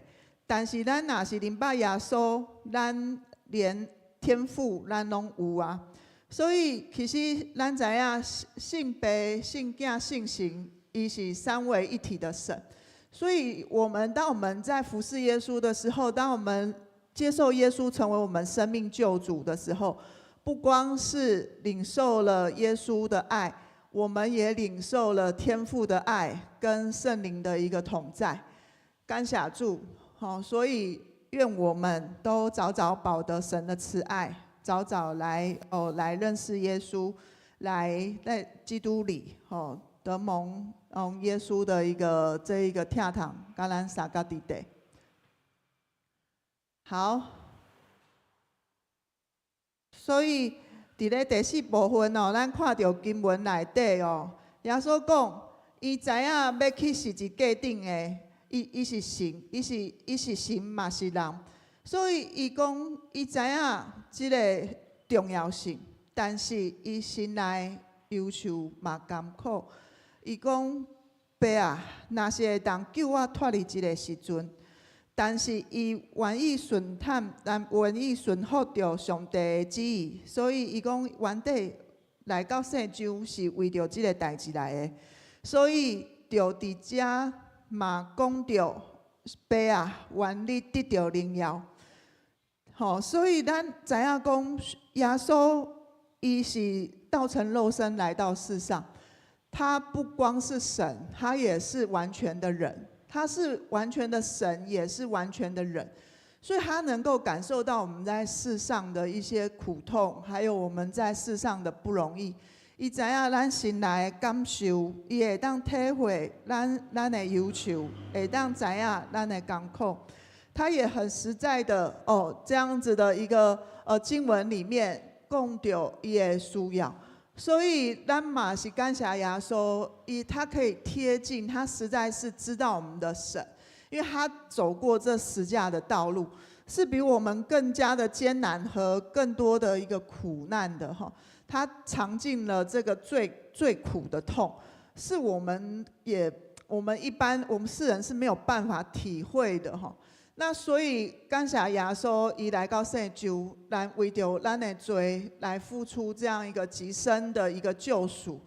[SPEAKER 4] 但是咱若是認捌耶穌，咱連天父咱攏有啊。所以其實咱知影聖父、聖囝、聖神，伊是三位一體的神。所以，我們當我們在服侍耶穌的時候，當我們接受耶穌成為我們生命救主的時候，不光是領受了耶穌的愛，我們也領受了天父的愛跟聖靈的一個同在。感謝主，好，所以願我們都早早飽得神的慈愛，早早來哦來認識耶穌，來在基督裡哦得蒙耶穌的一個這一個疼痛，佮咱相佮佇底。好，所以佇咧第四部分哦，咱看著經文內底哦，耶穌講，伊知影欲去十字架頂的，伊是神，伊是神嘛是人，所以伊講伊知影這个重要性，但是伊心內憂愁嘛艱苦。伊講，爸啊，若是會當救我脫離這个時陣。但是伊願意順探，但願意順服著上帝的旨意，所以伊講原底來到世上是為著這个代誌來的，所以就佇遮嘛講著爸啊，願你得著榮耀。吼，所以咱知影講耶穌伊是道成肉身來到世上，他不光是神，他也是完全的人。他是完全的神，也是完全的人，所以他能夠感受到我們在世上的一些苦痛，還有我們在世上的不容易。伊知影咱心內的感受，伊會當體會咱的憂愁，會當知影咱的艱苦。他也很實在的哦，這樣子的一個經文裡面講著伊的需要。所以咱嘛是感謝耶穌，伊他可以貼近，他實在是知道我們的神，因為他走過這十架的道路，是比我們更加的艱難和更多的一個苦難的哈。他嘗盡了這個最最苦的痛，是我們一般我們世人是沒有辦法體會的哈。那所以感謝耶穌，伊來到世上，來為著咱的罪來付出這樣一個極深的一個救贖，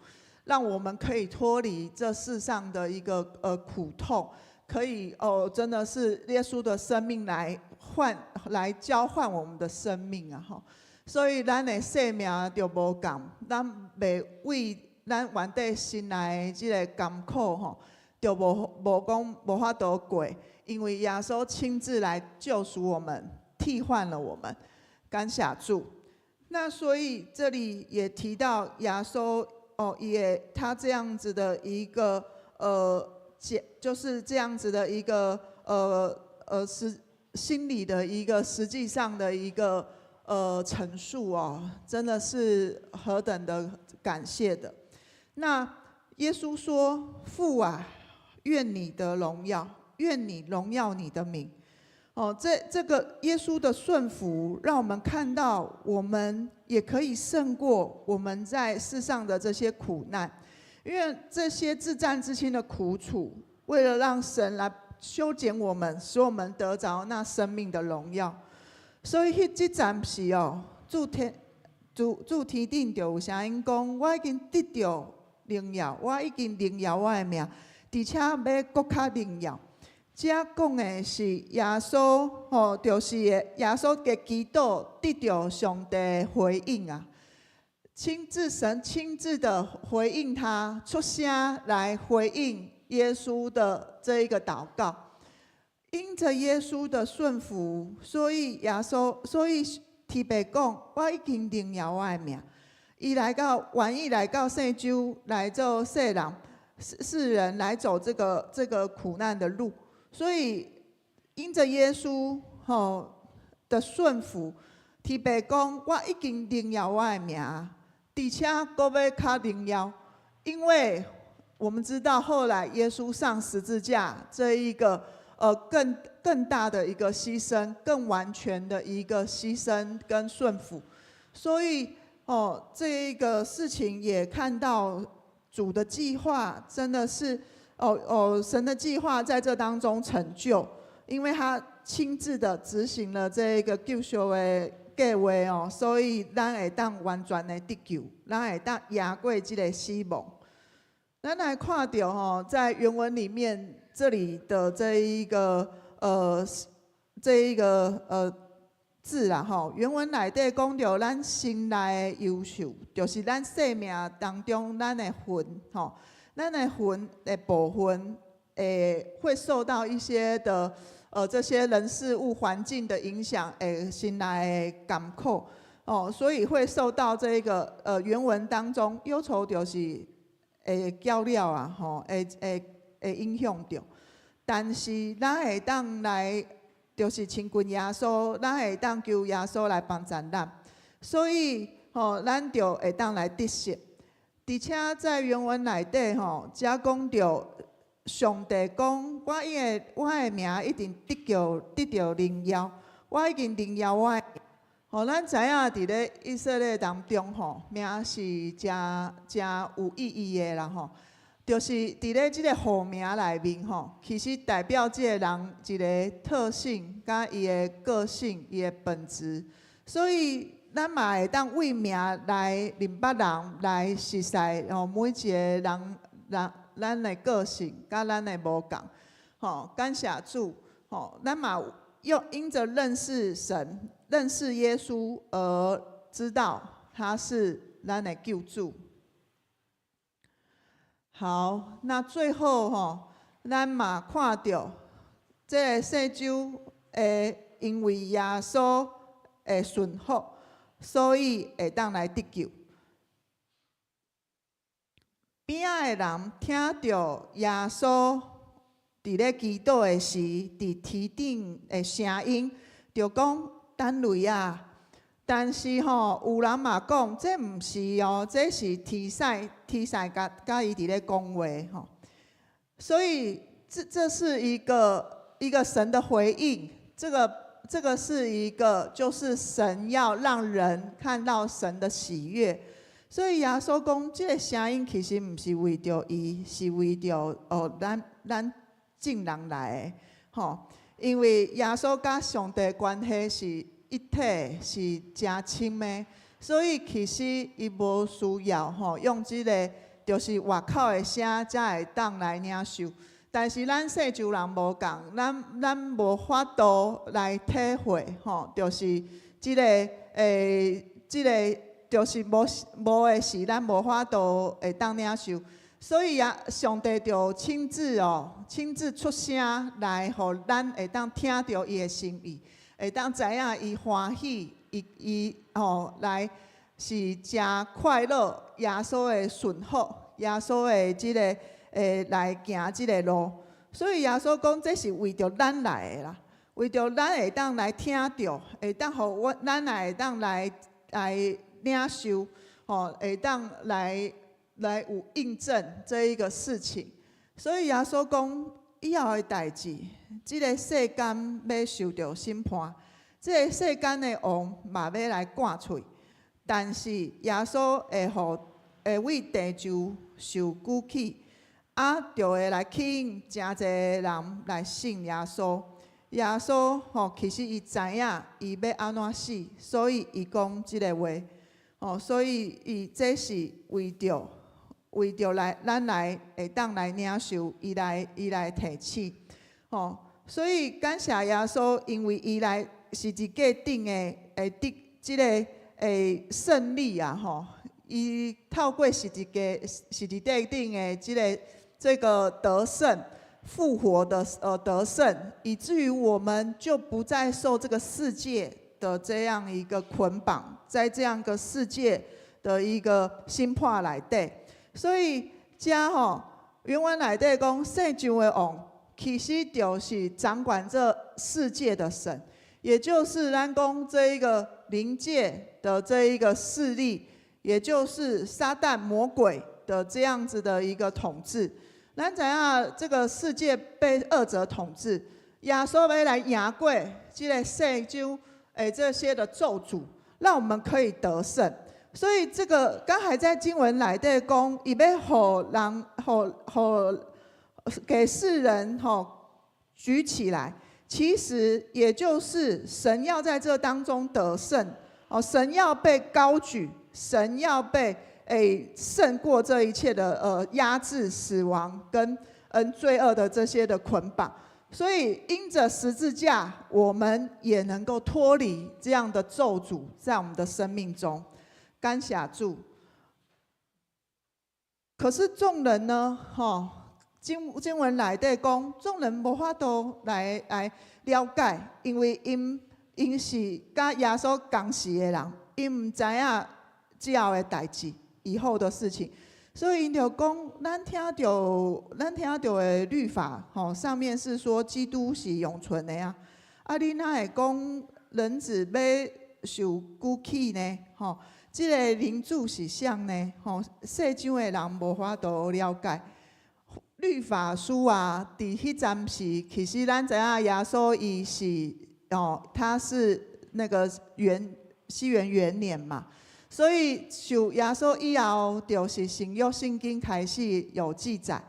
[SPEAKER 4] 讓我們可以脫離這世上的一個苦痛，可以哦，真的是耶穌的生命來換來交換我們的生命啊！吼，所以咱的生命就無仝，咱袂為咱原底心內的這個艱苦吼，就無講無法度過。因為耶穌親自來救贖我們，替換了我們，感謝主。那所以這裡也提到耶穌哦，也他這樣子的一個就是這樣子的一個實心裡的一個實際上的一個陳述哦，真的是何等的感謝的。那耶穌說：“父啊，願你得榮耀，願你榮耀你的名。”哦，這個耶穌的順服，讓我們看到我們也可以勝過我們在世上的這些苦難，因為這些至暫至輕的苦楚，為了讓神來修剪我們，使我們得着那生命的榮耀。所以彼這陣時哦，自天頂就有聲音講：我已經得著榮耀，我已經榮耀我的名，而且欲閣較榮耀。這講的是耶穌，吼，就是耶穌的祈禱得著上帝回應啊，親自神親自的回應他，出聲來回應耶穌的這一個禱告。因著耶穌的順服，所以耶穌，所以天父講，我已經榮耀我的名。伊來到願意來到世上來做世人，世人來走這個苦難的路。所以因著耶穌吼的順服，天父講我已經榮耀我的名，而且閣欲較榮耀，因為我們知道後來耶穌上十字架這一個更大的一個犧牲，更完全的一個犧牲跟順服，所以哦，這一個事情也看到主的計劃真的是神的計劃在這當中成就，因為他親自的執行了這一個救贖的計劃哦，所以咱會當完全的得救，咱會當贏過這個死亡。咱來看著吼，在原文裡面這裡的這一個字啦吼，原文內底講著咱心內的憂愁，就是咱生命當中咱的魂吼，咱的魂的部分會受到一些的這些人事物環境的影響，會心內的艱苦哦，所以會受到這個原文當中憂愁就是會攪擾啊，吼，會影響著。但是咱會當來，就是親近耶穌，咱會當求耶穌來幫助咱，所以吼，咱就會當來得勝。而且在原文內底吼，遮講著上帝講，我的名一定得著榮耀，我已經榮耀我的。吼，咱知影佇咧以色列當中吼，名是誠誠有意義的啦吼。就是佇咧這個號名內面吼，其實代表這個人一個特性，佮伊的個性、伊的本質。所以咱嘛會當為名來認捌人，來熟似吼每一個人咱的個性，佮咱的無仝。吼，感謝主，吼，咱嘛又因著認識神、認識耶穌而知道他是咱的救主。好，那最後吼，咱嘛看著這个世州會因為耶穌的順服，所以會當來得救。邊仔的人聽著耶穌佇咧祈禱的時，佇天頂的聲音，就講等雷啊！但是吼，有人嘛講，這毋是哦，這是天使，天使佮伊佇咧講話吼。所以這是一個神的回應，這個是一個就是神要讓人看到神的喜悅。所以耶穌講，這個聲音其實毋是為著伊，是為著哦咱眾人來的吼。因為耶穌佮上帝關係是一體，是誠親的，所以其實伊無需要吼用這個就是外口的聲才會當來領受。但是咱世洲人無仝，咱無法度來體會吼，就是這个這个就是無的是咱無法度會當領受。所以啊，上帝就親自哦，親自出聲來，予咱會當聽著伊的心意，會當知影伊歡喜，伊吼來是誠快樂，耶穌的順服，耶穌的這个會來行這个路。所以耶穌講，這是為著咱來的啦，為著咱會當來聽著，會當予阮咱來會當來領受，吼，會當來有印證這一個事情。所以耶穌講，以後的代誌，這个世間欲受著審判，這个世間的王嘛欲來趕出去，但是耶穌會予會為地上受舉起。啊，就會來吸引誠濟人來信耶穌。耶穌吼，其實伊知影伊欲按怎死，所以伊講這个話。吼，所以伊這是為著來咱來會當來領受，伊來提醒。吼，所以感謝耶穌，因為伊來十字架頂的會得這个會勝利啊！吼，伊透過十字架頂的這個得勝、復活的得勝，以至於我們就不再受這個世界的這樣一個捆綁，在這樣一個世界的一個審判內底。所以遮吼，原文內底講，世上的王其實就是掌管這世界的神，也就是咱講這一個靈界的這一個勢力，也就是撒旦魔鬼的這樣子的一個統治。咱知影這個世界被惡者統治，耶穌欲來贏過這个世上誒這些的咒詛，讓我們可以得勝。所以這個剛才在經文內底講，伊欲予人予予給世人吼舉起來，其實也就是神要在這當中得勝哦，神要被高舉，神要被勝過這一切的壓制、死亡跟罪惡的這些的捆綁。所以因着十字架，我們也能夠脫離這樣的咒詛，在我們的生命中。感謝主。可是眾人呢？吼，經文內底講，眾人無法度來了解，因為𪜶𪜶是佮耶穌仝時的人，𪜶毋知影之後的代誌，以後的事情，所以𪜶就講，咱聽著的律法，吼，上面是說基督是永存的啊，啊，你哪會講人子欲受舉起呢？吼，這个人子是誰呢？吼，世上的人無法度了解。律法書啊，佇彼陣時，其實咱知影耶穌伊是哦，他是那個西元元年嘛，所以受耶穌以後，就是新約聖經開始有記載。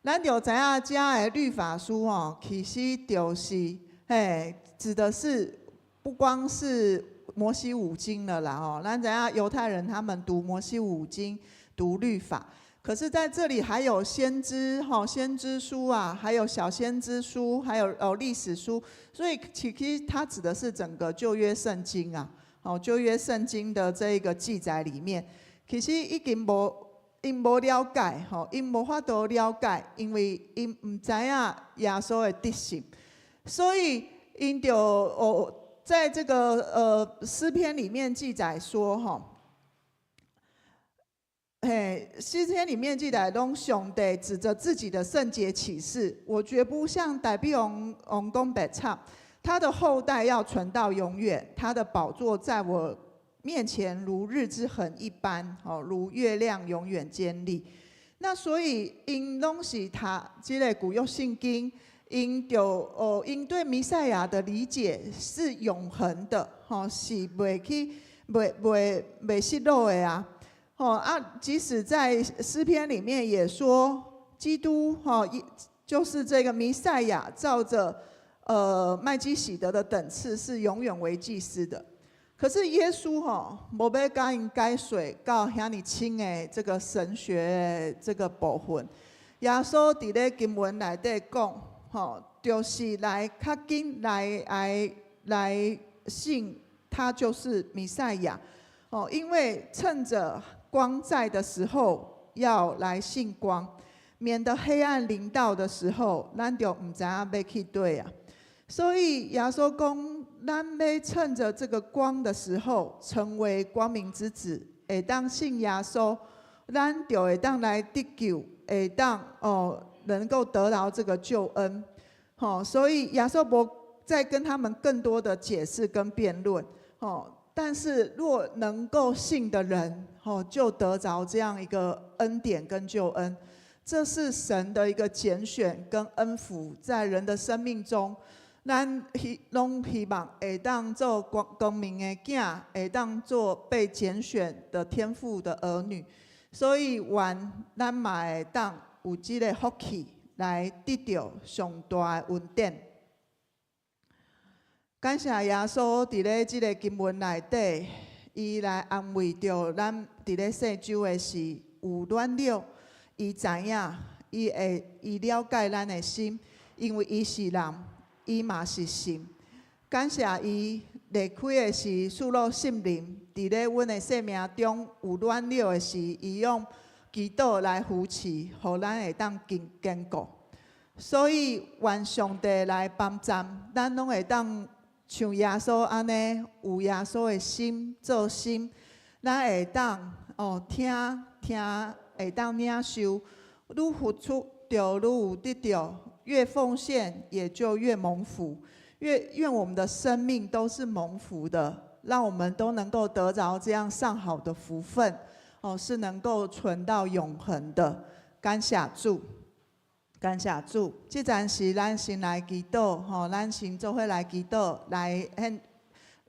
[SPEAKER 4] 咱就知影遮的律法書哦，其實就是嘿，指的是不光是摩西五經了啦哦。咱知影猶太人他們讀摩西五經，讀律法。可是在這裡還有先知吼，先知書啊，還有小先知書，還有哦歷史書，所以其實它指的是整個舊約聖經啊，哦舊約聖經的這個記載裡面，其實已經無𪜶無了解吼，𪜶無法度了解，因為𪜶毋知影耶穌的德性，所以𪜶就哦在這個詩篇裡面記載說吼。嘿，詩篇裡面記載，攏上帝指着自己的聖潔起誓，我絕不向大衛王講白賊，他的後代要存到永遠，他的寶座在我面前如日之恆一般，哦，如月亮永遠堅立。那所以，𪜶攏是讀這个舊約聖經，𪜶就哦，𪜶對彌賽亞的理解是永恆的，吼，是袂去袂失落的啊。哦啊，即使在詩篇裡面也說，基督哈，就是這個彌賽亞，照着麥基洗德的等次是永遠為祭司的。可是耶穌吼，無欲共𪜶解說到遐爾深的這個神學這個部分。耶穌佇咧經文內底講，吼，就是來較緊來信他就是彌賽亞。哦，因為趁着光在的時候，要來信光，免得黑暗臨到的時候，咱就毋知影欲去佗啊。所以耶穌講，咱欲趁着這個光的時候，成為光明之子，會當信耶穌，咱就會當來得救，會會當哦能夠得到這個救恩。吼，所以耶穌無再跟他們更多的解釋跟辯論。吼，但是若能夠信的人，吼，就得著這樣一個恩典跟救恩。這是神的一個揀選跟恩福，在人的生命中，咱希攏希望會當做光光明的囝，會當做被揀選的天父的兒女。所以，願咱嘛會當有這个福氣來得著上大的恩典。感謝耶穌佇咧這个經文內底，伊來安慰著咱佇咧世上的時有軟弱。伊知影，伊會伊了解咱的心，因為伊是人，伊嘛是神。感謝伊離開的時，賜予聖靈，佇咧阮的生命中有軟弱的時，伊用祈禱來扶持，予咱會當堅堅固。所以願上帝來幫助咱，攏會當像耶穌按呢，有耶穌的心做心，咱會當哦聽聽。會當領受，愈付出就愈有得著，越奉獻也就越蒙福。越願我們的生命都是蒙福的，讓我們都能夠得著這樣上好的福分，哦，是能夠存到永恆的。感謝主，感謝主。這陣時咱先來祈禱，吼，咱先做伙來祈禱，來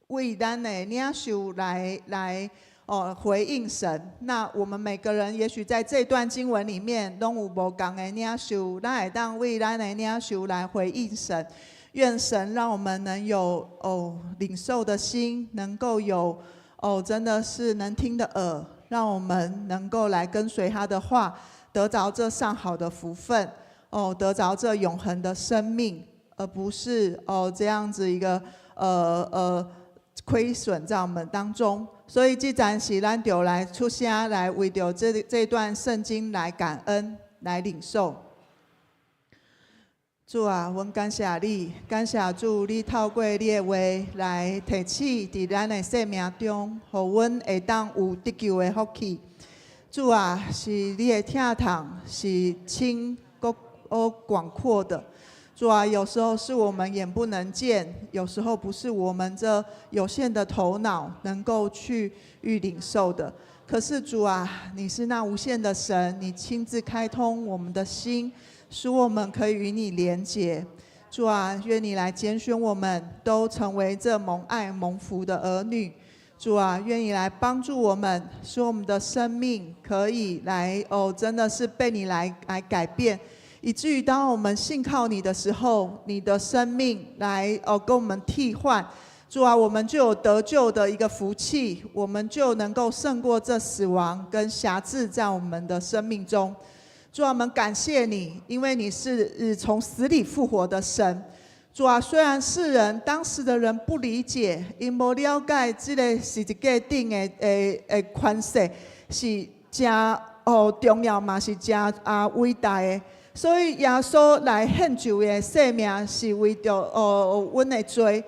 [SPEAKER 4] 為咱的領袖來來。哦，回應神。那我們每個人，也許在這段經文裡面，攏有無仝的領袖，咱會當為咱的領袖來回應神。願神讓我們能有哦領受的心，能夠有哦真的是能聽的耳，讓我們能夠來跟隨他的話，得著這上好的福分，哦，得著這永恆的生命，而不是哦這樣子一個虧損在我們當中。所以這陣時，咱就來出聲來為著這這段聖經來感恩，來領受。主啊，阮感謝你，感謝主，你透過你的話來提醒佇咱的生命中，予阮會當有得救的福氣。主啊，是你的疼痛是深閣廣闊的。主啊，有時候是我們眼不能見，有時候不是我們這有限的頭腦能夠去預領受的。可是主啊，你是那無限的神，你親自開通我們的心，使我們可以與你連結。主啊，願你來揀選我們，都成為這蒙愛蒙福的兒女。主啊，願你來幫助我們，使我們的生命可以來哦，真的是被你來來改變。以至於當我們信靠你的時候，你的生命來哦跟我們替換，主啊，我們就有得救的一個福氣，我們就能夠勝過這死亡跟轄制在我們的生命中。主啊，我們感謝你，因為你是從死裡復活的神。主啊，雖然世人當時的人不理解，𪜶無了解這个十字架頂的的的權勢是誠哦重要嘛，是誠啊偉大的。所以耶穌來獻上伊的性命，是為著哦阮的罪，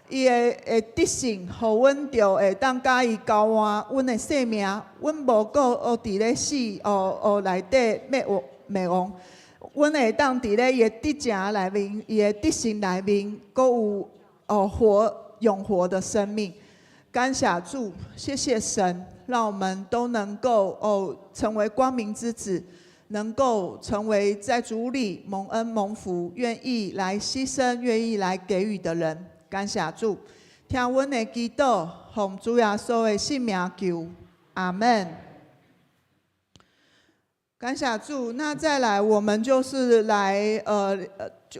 [SPEAKER 4] 伊的的得勝，予阮就會當佮伊交換阮的性命，阮無閣哦佇咧死哦哦內底滅亡滅亡，阮會當佇咧伊的得勝內面，伊的得勝內面，閣有哦活永活的生命。感謝主，謝謝神，讓我們都能夠哦成為光明之子。能夠成為在主裡蒙恩蒙福、願意來犧牲、願意來給予的人。感謝主，聽阮的祈禱，奉主耶穌的聖名求，阿門。感謝主，那再來，我們就是來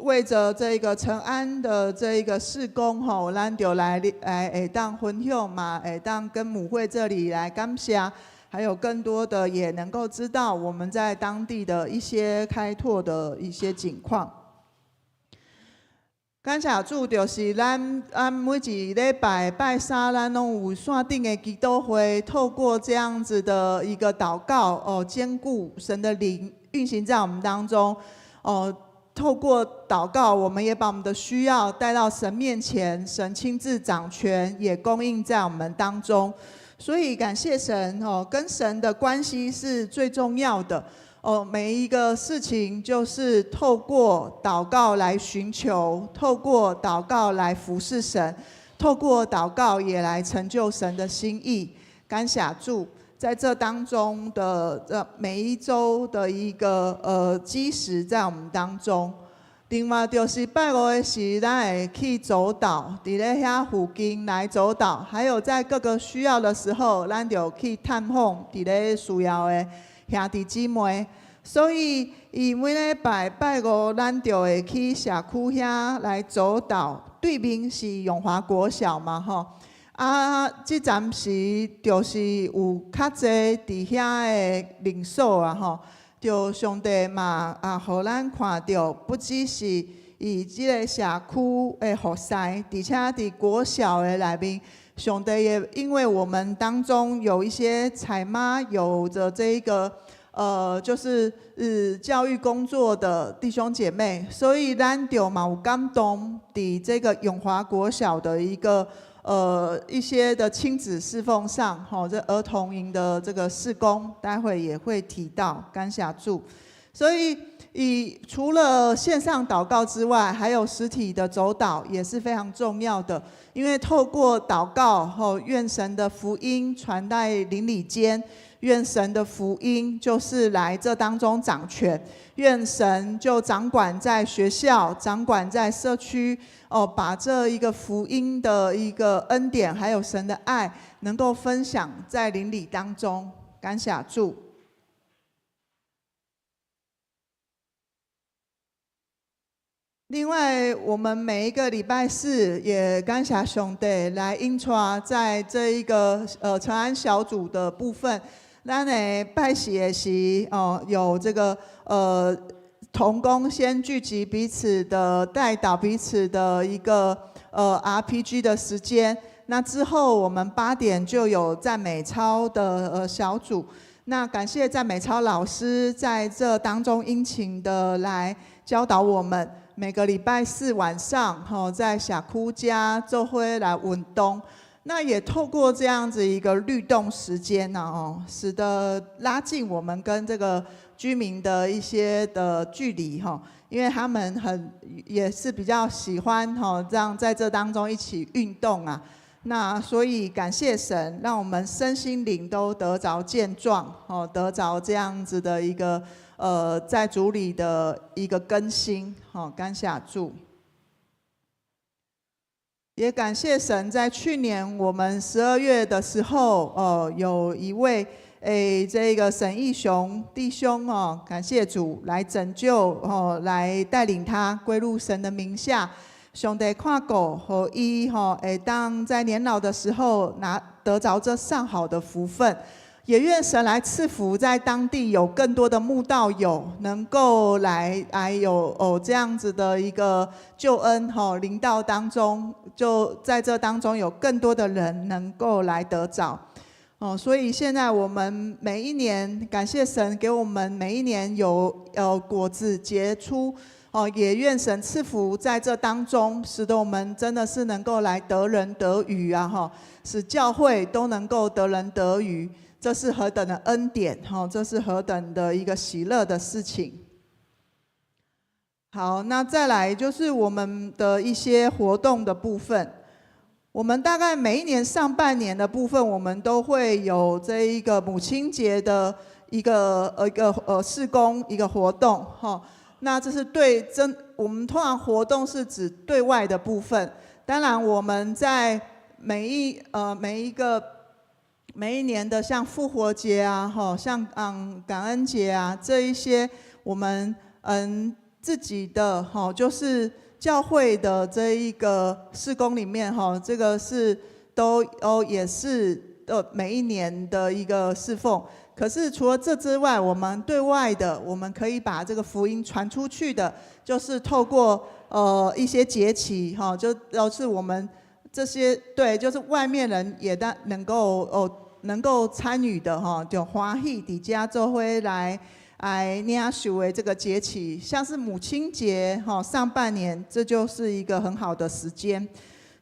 [SPEAKER 4] 為著這個承安的這個事工吼，咱就來來會當分享嘛，會當跟母會這裡來感謝。還有更多的也能夠知道我們在當地的一些開拓的一些景況。感謝主，就是咱咱每一禮拜拜三，咱攏有線頂的祈禱會，透過這樣子的一個禱告，哦，堅固神的靈運行在我們當中，哦，透過禱告，我們也把我們的需要帶到神面前，神親自掌權，也供應在我們當中。所以感謝神哦，跟神的關係是最重要的。哦，每一个事情就是透过祷告来寻求，透过祷告来服侍神，透过祷告也来成就神的心意。感谢主，在这当中的这每一周的一个基石在我们当中。另外就是拜五的时，咱會去走禱，佇咧遐附近來走禱，還有在各個需要的時候，咱就去探訪佇咧需要的兄弟姊妹。所以，伊每禮拜拜五，咱就會去社區遐來走禱。對面是永華國小嘛，吼。啊，這陣時就是有較濟佇遐的靈數啊，吼。就上帝嘛啊，予咱看著，不只是伊這个社區的服侍，而且佇國小的內面，上帝也因為我們當中有一些彩媽有着這一個就是教育工作的弟兄姐妹，所以咱就嘛有感動，佇這個永華國小的一個一些的親子侍奉上，吼，這兒童營的這個事工，待會也會提到，感謝主。所以，以除了線上禱告之外，還有實體的走禱也是非常重要的。因為透過禱告，吼，願神的福音傳在鄰里間，願神的福音就是來這當中掌權，願神就掌管在學校，掌管在社區，哦，把這一個福音的一個恩典，還有神的愛，能夠分享在鄰里當中。感謝主。另外，我們每一個禮拜四也感謝上帝來引帶在這一個承安小組的部分，咱的拜四的時哦，有這個同工先聚集彼此的代禱，彼此的一個RPG 的時間。那之後我們8點就有讚美操的小組。那感謝讚美操老師在這當中殷勤的來教導我們。每個禮拜四晚上，吼，在社區家做伙來運動，那也透過這樣子一個律動時間呢，哦，使得拉近我們跟這個居民的一些的距離，哈，因為他們很也是比較喜歡，吼，這樣在這當中一起運動啊。那所以感謝神，讓我們身心靈都得著健壯，哦，得著這樣子的一個在主裡的一個更新，好，感謝主。也感謝神，在去年我們12月的時候，哦，有一位這個沈義雄弟兄哦，感謝主來拯救哦，來帶領他歸入神的名下。上帝看顧，予伊吼會當在年老的時候拿得著這上好的福分，也願神來賜福，在當地有更多的慕道友能夠來有哦這樣子的一個救恩吼臨到當中，就在這當中有更多的人能夠來得著哦，所以現在我們每一年感謝神給我們每一年有果子結出。哦，也願神賜福在這當中，使得我們真的是能夠來得人得魚啊！哈，使教會都能夠得人得魚，這是何等的恩典！哈，這是何等的一個喜樂的事情。好，那再來就是我們的一些活動的部分。我們大概每一年上半年的部分，我們都會有這一個母親節的一個事工一個活動，哈。那這是對真，我們通常活動是指對外的部分。當然，我們在每一年的像復活節啊，吼，像感恩節啊這一些，我們自己的吼，就是教會的這一個事工裡面吼，這個是都哦也是每一年的一個侍奉。可是除了這之外，我們對外的，我們可以把這個福音傳出去的，就是透過一些節期哈，就都是我們這些對，就是外面人也當能夠哦能夠參與的哈，就歡喜佇遮做伙來領受的這個節期，像是母親節哈，上半年這就是一個很好的時間，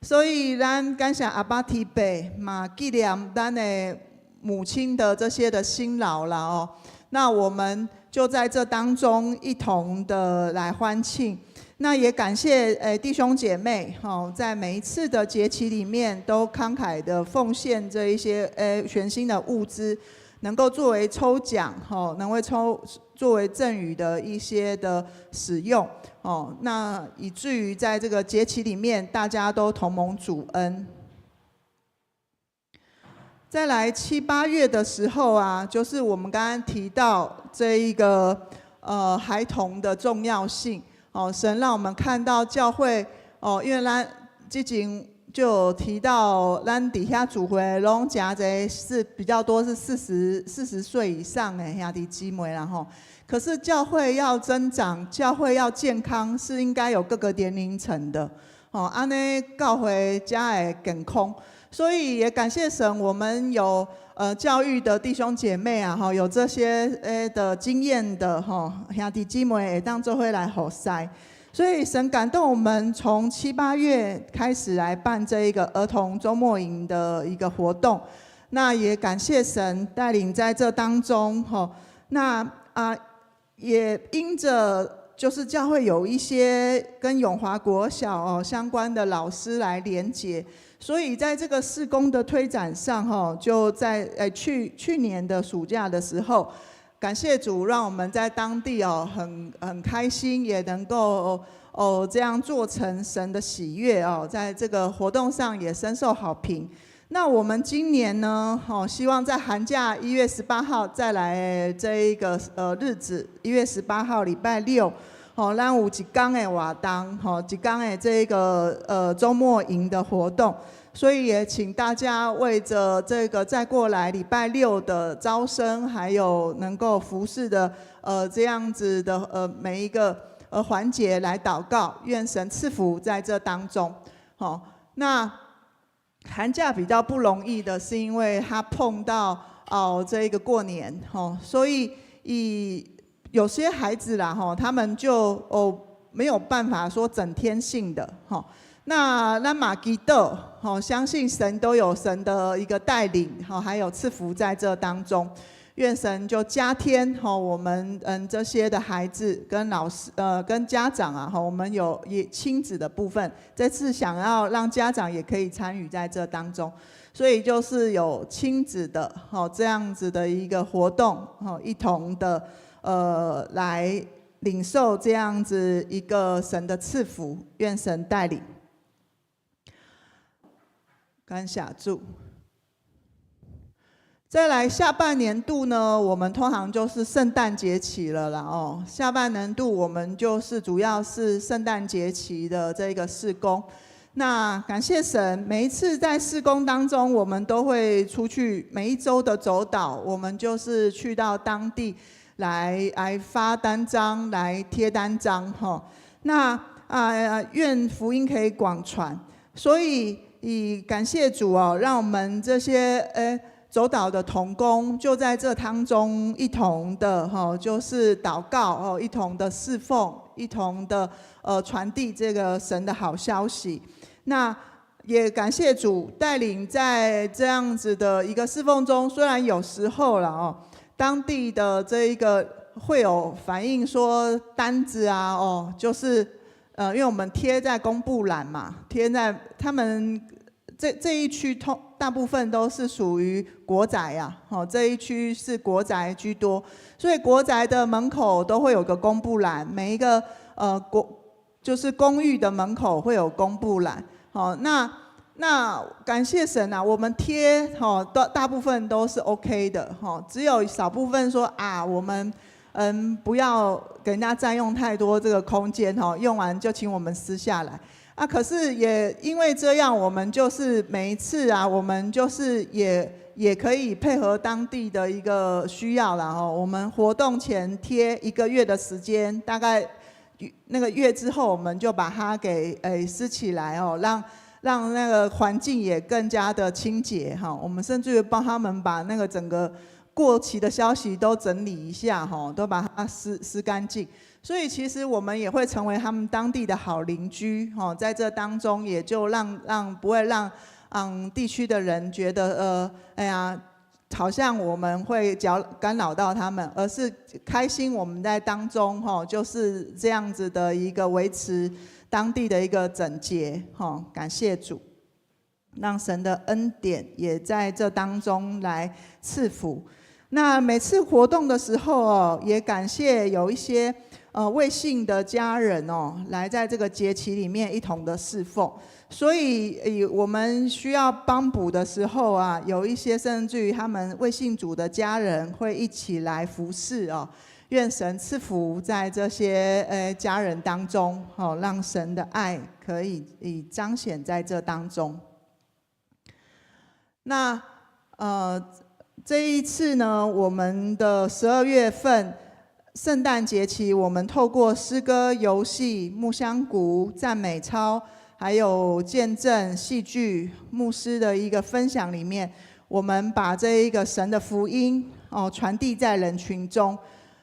[SPEAKER 4] 所以咱感謝阿爸天父嘛紀念咱的母親的這些的辛勞了哦，那我們就在這當中一同的來歡慶。那也感謝弟兄姐妹，吼，在每一次的節期裡面都慷慨的奉獻這一些全新的物資，能夠作為抽獎，吼，能夠抽作為贈與的一些的使用，哦，那以至於在這個節期裡面，大家都同蒙主恩。再來七八月的時候啊，就是我們剛剛提到這一個孩童的重要性。哦，神讓我們看到教會哦，因為咱之前就有提到，咱底下主會攏誠濟是比較多是40歲以上的兄弟姊妹啦吼。可是教會要增長，教會要健康，是應該有各個年齡層的。哦，按呢教會才會健康。所以也感謝神，我們有教育的弟兄姐妹啊，哈，有這些的經驗的哈兄弟姊妹會當做伙來服侍。所以神感動我們，從七八月開始來辦這一個兒童週末營的一個活動。那也感謝神帶領在這當中，哈，那啊也因着就是教會有一些跟永華國小哦相關的老師來連結。所以在這個事工的推展上，哈，就在去年的暑假的時候，感謝主，讓我們在當地哦很開心，也能夠哦這樣做成神的喜悅哦，在這個活動上也深受好評。那我們今年呢，哦，希望在寒假1月18號再來這一個日子，1月18號禮拜六。吼，咱有一天的活動，吼，一天的這個週末營的活動，所以也請大家為著這個再過來禮拜六的招生，還有能夠服侍的這樣子的每一個環節來禱告，願神賜福在這當中。好，那寒假比較不容易的是，因為他碰到哦這個過年，吼，所以以有些孩子啦，吼，他們就哦沒有辦法說整天性的，吼。那咱嘛祈禱，吼，相信神都有神的一個帶領，吼，還有賜福在這當中。願神就加添吼我們這些的孩子跟老師跟家長啊，吼，我們有也親子的部分，這次想要讓家長也可以參與在這當中，所以就是有親子的吼這樣子的一個活動，吼，一同的來領受這樣子一個神的賜福，願神帶領，感謝主。再來下半年度呢，我們通常就是聖誕節期了啦哦。下半年度我們就是主要是聖誕節期的這個事工。那感謝神，每一次在事工當中，我們都會出去每一周的走禱，我們就是去到當地來發單張，來貼單張哈。那啊，願福音可以廣傳。所以以感謝主哦，讓我們這些走禱的同工就在這當中一同的哈，就是禱告哦，一同的侍奉，一同的傳遞這個神的好消息。那也感謝主帶領在這樣子的一個侍奉中，雖然有時候了哦，當地的這一個會有反映說單子啊哦，就是因為我們貼在公布欄嘛，貼在他們這一區通大部分都是屬於國宅啊，好，這一區是國宅居多，所以國宅的門口都會有個公布欄，每一個國就是公寓的門口會有公布欄，好，那感謝神啊，我們貼吼都大部分都是 OK 的，吼，只有少部分說啊，我們不要給人家佔用太多這個空間，吼，用完就請我們撕下來。啊，可是也因為這樣，我們就是每一次啊，我們就是也可以配合當地的一個需要啦。吼，我們活動前貼一個月的時間，大概那個月之後，我們就把它給撕起來哦，讓那個環境也更加的清潔哈。我們甚至於幫他們把那個整個過期的消息都整理一下哈，都把它撕乾淨。所以其實我們也會成為他們當地的好鄰居，吼，在這當中也就讓不會讓地區的人覺得哎呀，好像我們會攪干擾到他們，而是開心我們在當中吼，就是這樣子的一個維持當地的一個整潔吼，感謝主，讓神的恩典也在這當中來賜福。那每次活動的時候哦，也感謝有一些未信的家人哦，來在這個節期裡面一同的侍奉。所以，我們需要幫補的時候啊，有一些甚至於他們未信主的家人會一起來服侍哦。願神賜福在這些家人當中，哦，讓神的愛可以以彰顯在這當中。那這一次呢，我們的12月份聖誕節期，我們透過詩歌、遊戲、木香鼓、讚美操，還有見證、戲劇、牧師的一個分享裡面，我們把這一個神的福音哦傳遞在人群中，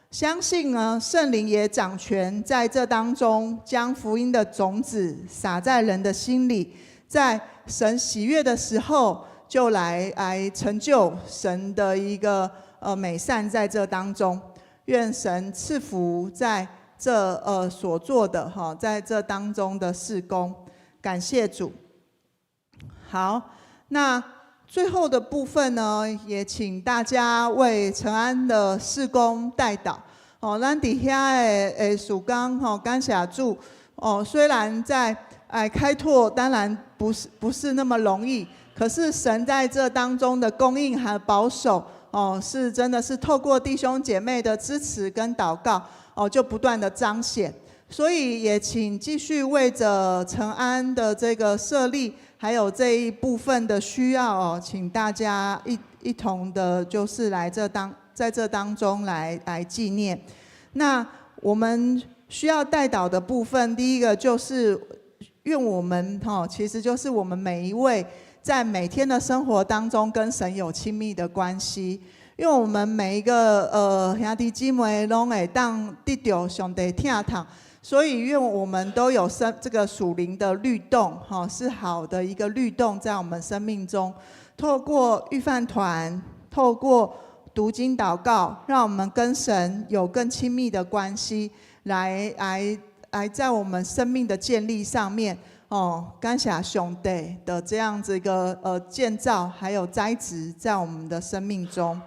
[SPEAKER 4] 相信呢聖靈也掌權在這當中，將福音的種子撒在人的心裡，在神喜悅的時候，就來成就神的一個美善在這當中。願神賜福在這所做的哈，在這當中的事工。感謝主。好，那最後的部分呢，也請大家為承安的事工代禱。哦，咱佇遐的事工吼，感謝主。哦，雖然在開拓，當然不是那麼容易，可是神在這當中的供應和保守，哦，是真的是透過弟兄姐妹的支持跟禱告，哦，就不斷的彰顯。所以也請繼續為着承安的這個設立，還有這一部分的需要哦，請大家一同的，就是來在這當中來紀念。那我們需要代禱的部分，第一個就是願我們哈，其實就是我們每一位在每天的生活當中跟神有親密的關係。因為我們每一個兄弟姊妹攏會當得著上帝疼痛，所以願我們都有這個屬靈的律動，哈，是好的一個律動在我們生命中。透過預飯團，透過讀經禱告，讓我們跟神有更親密的關係，來在我們生命的建立上面，哦，感謝上帝的這樣子一個建造，還有栽植在我們的生命中。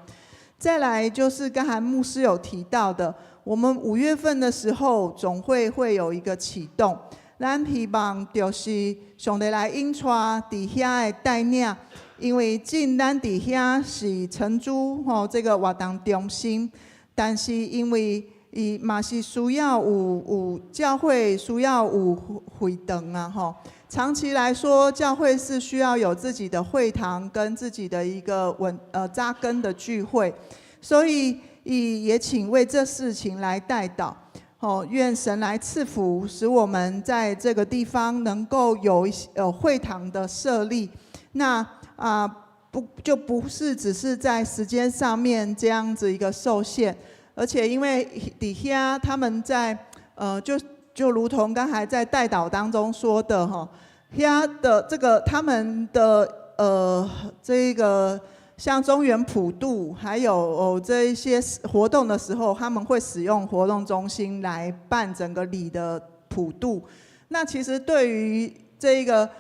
[SPEAKER 4] 再來就是剛才牧師有提到的，我們5月份的時候總會會有一個啟動，咱希望就是上帝來引帶佇遐的帶領，因為進咱佇遐是承租吼這個活動中心，但是因為伊嘛是需要有教會需要有會堂啊吼，長期來說，教會是需要有自己的會堂跟自己的一個穩扎根的聚會，所以也請為這事情來代禱，哦，願神來賜福，使我們在這個地方能夠有一些會堂的設立。那啊不就不是只是在時間上面這樣子一個受限，而且因為底下他們在就如同剛才在代禱當中說的哈，遐的這個他們的這個像中原普渡，還有哦這一些活動的時候，他們會使用活動中心來辦整個禮的普渡。那其實對於這個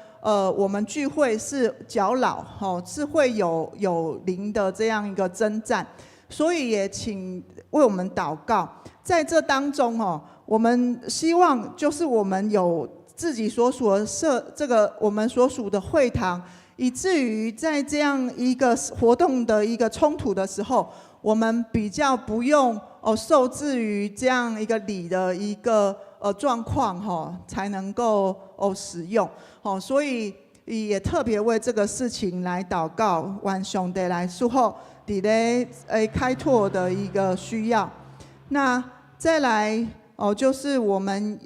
[SPEAKER 4] 我們聚會是攪擾，吼，是會有靈的這樣一個爭戰，所以也請為我們禱告，在這當中哦，我們希望就是我們有自己所屬的設這個我們所屬的會堂，以至於在這樣一個活動的一個衝突的時候，我們比較不用哦受制於這樣一個禮的一個狀況哈，才能夠哦使用哦，所以也特別為這個事情來禱告，願上帝來祝福佇咧開拓的一個需要。那再來哦，就是我們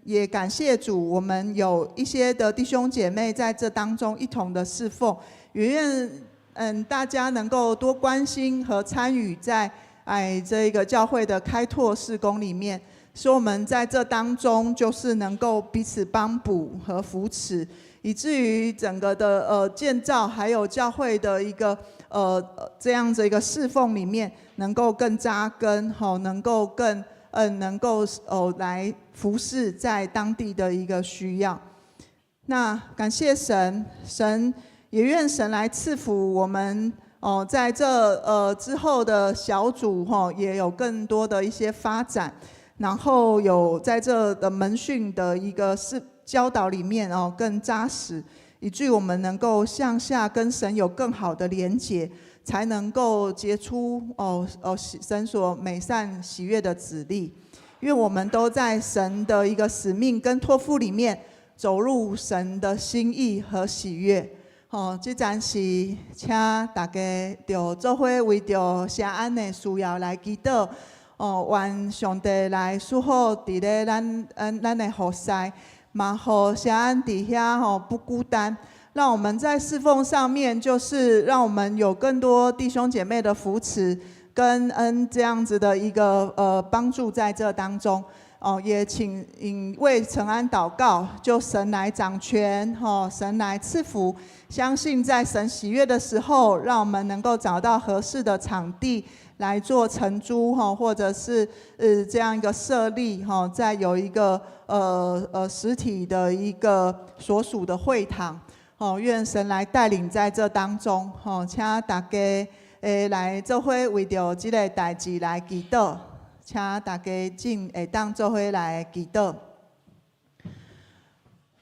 [SPEAKER 4] 也感謝主，我們有一些的弟兄姐妹在這當中一同的侍奉，也願大家能夠多關心和參與在這個教會的開拓事工裡面，使我們能夠所以我們在這當中就是能夠彼此幫補和扶持，以至於整個的建造，還有教會的一個這樣子一個侍奉裡面，能夠更扎根，吼，能夠更能夠哦來服侍在當地的一個需要。那感謝神，神也願神來賜福我們哦，在這之後的小組吼，也有更多的一些發展，然後有在這的門訓的一個是教導裡面哦更扎實，以至於我們能夠向下跟神有更好的連結，才能夠結出哦神所美善喜悅的子粒。因為我們都在神的一個使命跟託付裡面，走入神的心意和喜悅。吼，這陣時請大家就做伙為著錫安的需要來祈禱。哦，願上帝來賜福佇咧咱的服侍，嘛予錫安佇遐吼不孤單。讓我們在侍奉上面，就是讓我們有更多弟兄姐妹的扶持跟恩這樣子的一個幫助在這當中。哦，也請為承安禱告，就神來掌權，吼，神來賜福。相信在神喜悅的時候，讓我們能夠找到合適的場地來做承租，吼，或者是這樣一個設立，吼，再有一個實體的一個所屬的會堂，吼，願神來帶領在這當中，吼，請大家來做伙為著這個代誌來祈禱。請大家進會當做伙來祈禱。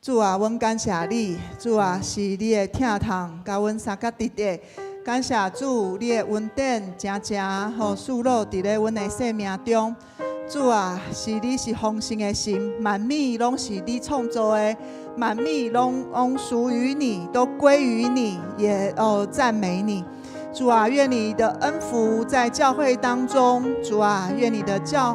[SPEAKER 4] 主啊，阮感謝你，主啊，是你的疼痛，共阮相佮佇咧。感謝主，你的恩典誠誠予賜落佇咧阮的生命中。主啊，是你是豐盛的神，萬物攏是你創造的，萬物攏屬於你，都歸於你，也哦讚美你。主啊，願你的恩福在教會當中。主啊，願你的教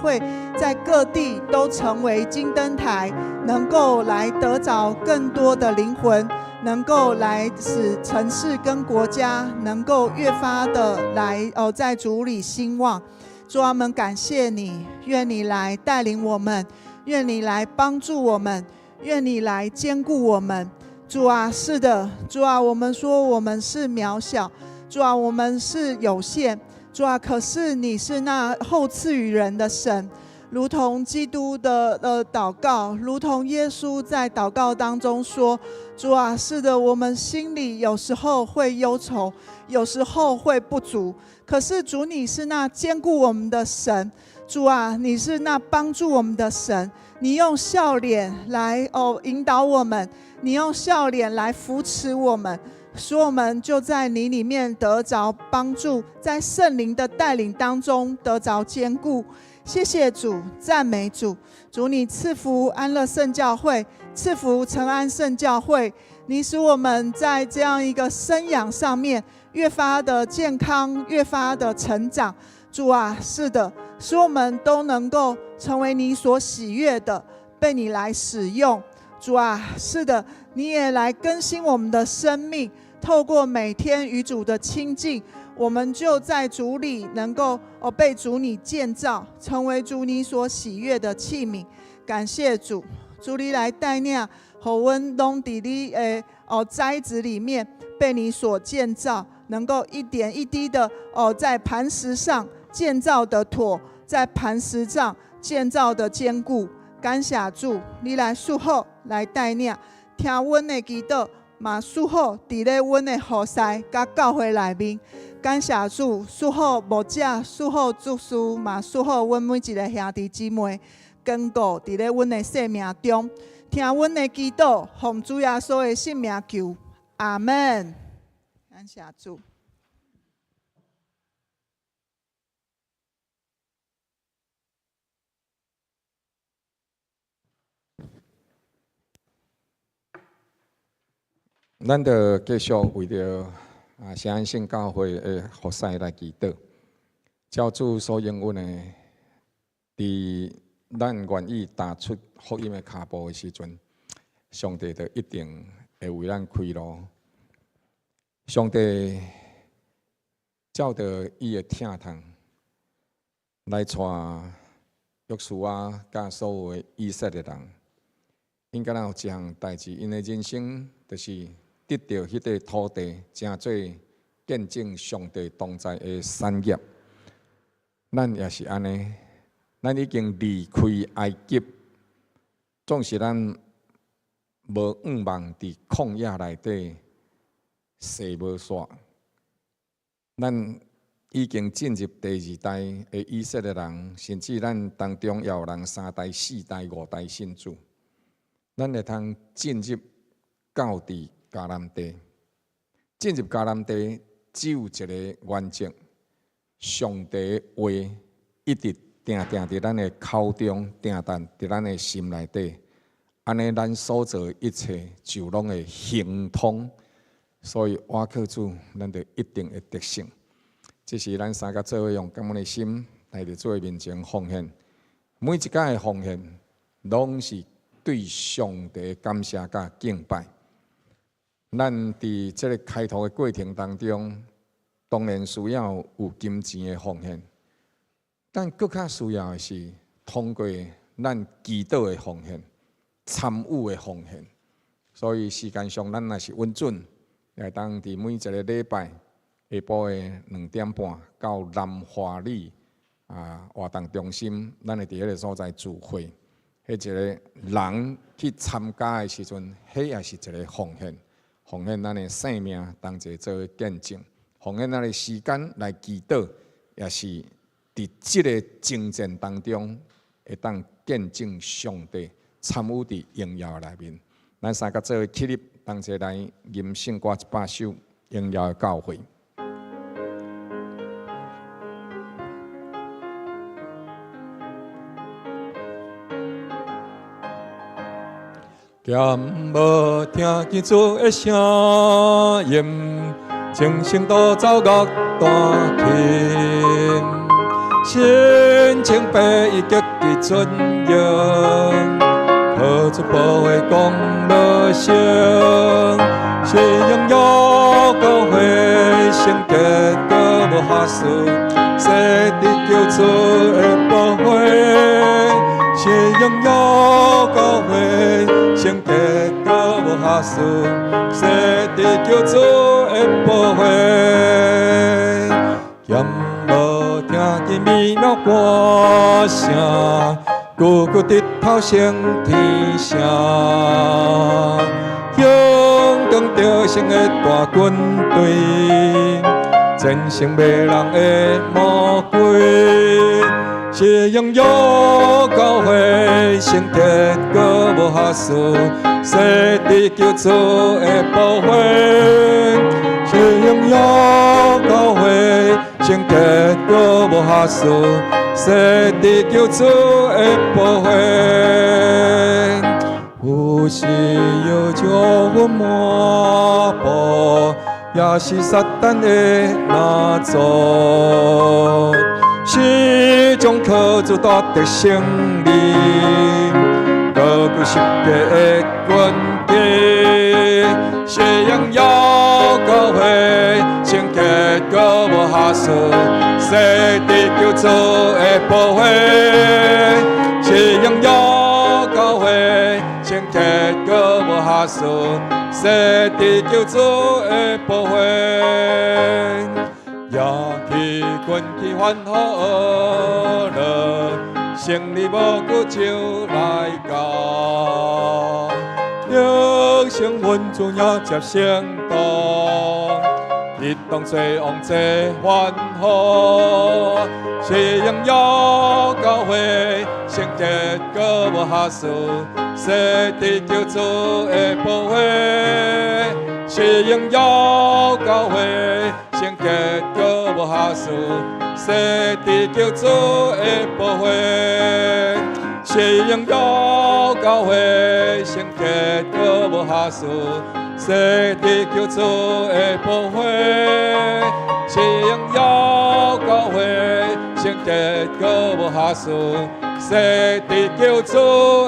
[SPEAKER 4] 會在各地都成為金燈臺，能夠來得著更多的靈魂，能夠來使城市跟國家能夠越發的來在主裡興旺。主啊，我們感謝你，願你來帶領我們，願你來幫助我們，願你來堅固我們。主啊，是的，主啊，我們說我們是渺小，主啊，我們是有限，主啊，可是你是那厚賜予人的神，如同基督的禱告，如同耶穌在禱告當中說，主啊，是的，我們心裡有時候會憂愁，有時候會不足，可是主，你是那堅固我們的神，主啊，你是那幫助我們的神，你用笑臉來引導我們。你用笑臉來扶持我們，使我們就在你裡面得著幫助，在聖靈的帶領當中得著堅固。謝謝主，讚美主，主你賜福安樂聖教會，賜福承安聖教會，你使我們在這樣一個生養上面越發的健康，越發的成長。主啊，是的，使我們都能夠成為你所喜悅的，被你來使用。主啊，是的，你也來更新我們的生命，透過每天與主的親近，我們就在主裡能夠被主你建造，成為主你所喜悅的器皿。感謝主，主你來帶領，予阮攏佇你的栽子裡面被你所建造，能夠一點一滴的在磐石上建造的妥，在磐石上建造的堅固。感謝主，你來祝福，來帶領，聽阮的祈禱，嘛賜福佇咧阮的服侍佮教會內面。感謝主，賜福牧者，賜福執事，嘛賜福阮每一個兄弟姊妹，堅固佇咧阮的生命中。聽阮的祈禱，奉主耶穌的聖名求，阿門。感謝主。
[SPEAKER 1] 咱就繼續為著錫安聖教會的服侍來祈禱。照主所應允的，佇咱願意踏出福音的跤步的時陣，上帝就一定會為咱開路。上帝照著伊的疼痛來帶約書亞佮所有的以色列人，𪜶敢若有一項代誌，𪜶的人生就是得著彼塊土地，成做見證上帝同在的產業。咱也是按呢，咱已經離開埃及，縱使咱無向望佇曠野內底踅無煞，咱已經進入第二代的以色列人，甚至咱當中也有人三代、四代、五代信主，咱會通進入到佇迦南地。進入迦南地只有一个原則：上帝的話一直定定佇咱的口中，定定佇咱的心內底。按呢，咱所做的一切就攏會亨通。所以，倚靠主，咱就一定會得勝。這是咱三個做伙用感恩的心來佇主的面前奉獻。每一擺的奉獻，攏是對上帝感謝佮敬拜。咱佇這个開拓的過程當中，當然需要有金錢的奉獻，但閣較需要的是通過咱祈禱的奉獻、參與的奉獻。所以時間上，咱若是允准，會當佇每一个禮拜下晡的2點半到南華里活動中心，咱會佇彼个所在聚會。彼一个人去參加的時陣，彼也是一个奉獻，奉獻咱的性命當作做見證，奉獻咱的時間來祈禱，也是佇這个征戰當中會當見證上帝參與佇榮耀內面。咱三个做伙起立，同齊來吟聖歌100首《榮耀的教會》。敢無聽見主的聲音，精神都走樂彈琴，心情被伊激起春勇，靠主保血講樂聲，是榮耀教會聖潔閣無瑕疵，洗滌救主的寶血，是榮耀教會聖潔閣無瑕疵，洗滌救主的寶血。敢無聽見美妙歌聲，句句直頭升天聲，勇敢得勝的大軍隊，戰勝迷人的魔鬼。是榮耀教會聖潔閣無瑕疵，洗滌救主的寶血。是榮耀教會聖潔閣無瑕疵，洗滌救主的寶血。有時藥酒阮滿布，也是撒旦的拿做。始終靠主帶得勝利，高過十架的軍旗，是榮耀教會聖潔閣無瑕疵，洗滌救主的寶血，是榮耀教會聖潔閣無瑕疵，洗滌救主的寶血。舉起軍旗歡呼樂，勝利無久就來到。得勝阮主迎接聖徒，一同做王齊歡呼。是榮耀教會聖潔閣無瑕疵，洗滌救主的寶血。是榮耀教會聖潔閣無瑕疵，洗滌救主的寶血。是榮耀教會聖潔閣無瑕疵，洗滌救主的寶血。是榮耀教會聖潔閣無瑕疵，洗滌救主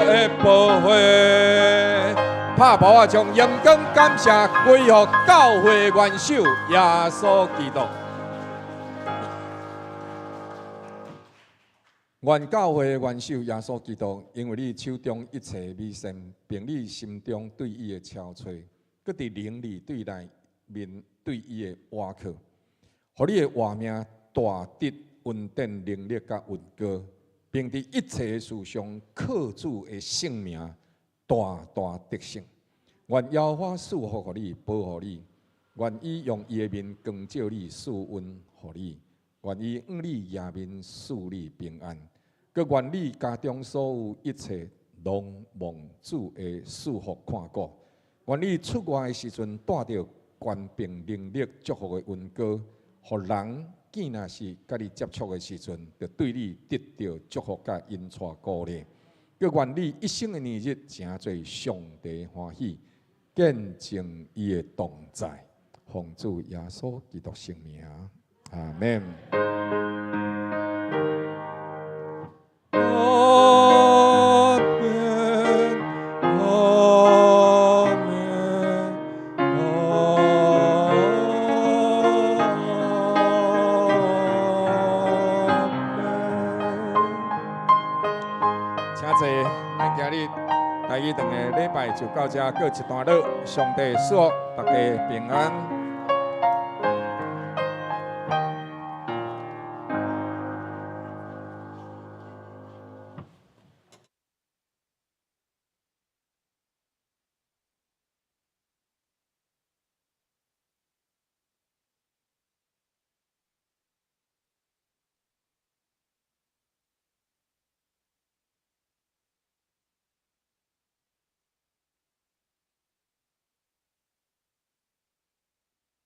[SPEAKER 1] 的寶血。拍簿仔將榮光感謝歸予教會元首耶穌基督。願教會的元首耶穌基督，因為你手中一切美善，並你心中對伊的超揣，閣佇靈裡對內面對伊的倚靠，予你的活命大得恩典能力佮恩膏，並佇一切的事上靠主的聖名大大得勝。願耶和華賜福予你，保護你；願伊用伊的面光照你，賜恩予你；願伊向你仰面賜你平安。閣願你家中所有一切，攏蒙主的賜福看顧。願你出外的時陣，帶著權柄能力祝福的恩膏，予人見若是佮你接觸的時陣，就對你得著祝福佮恩賜鼓勵。閣願你一生的年日，成做上帝歡喜，見證伊的同在。奉主耶穌基督聖名，阿門。阿門，阿門，阿門。請坐，咱今日台語堂的禮拜就到這，告一段落。上帝賜福大家平安。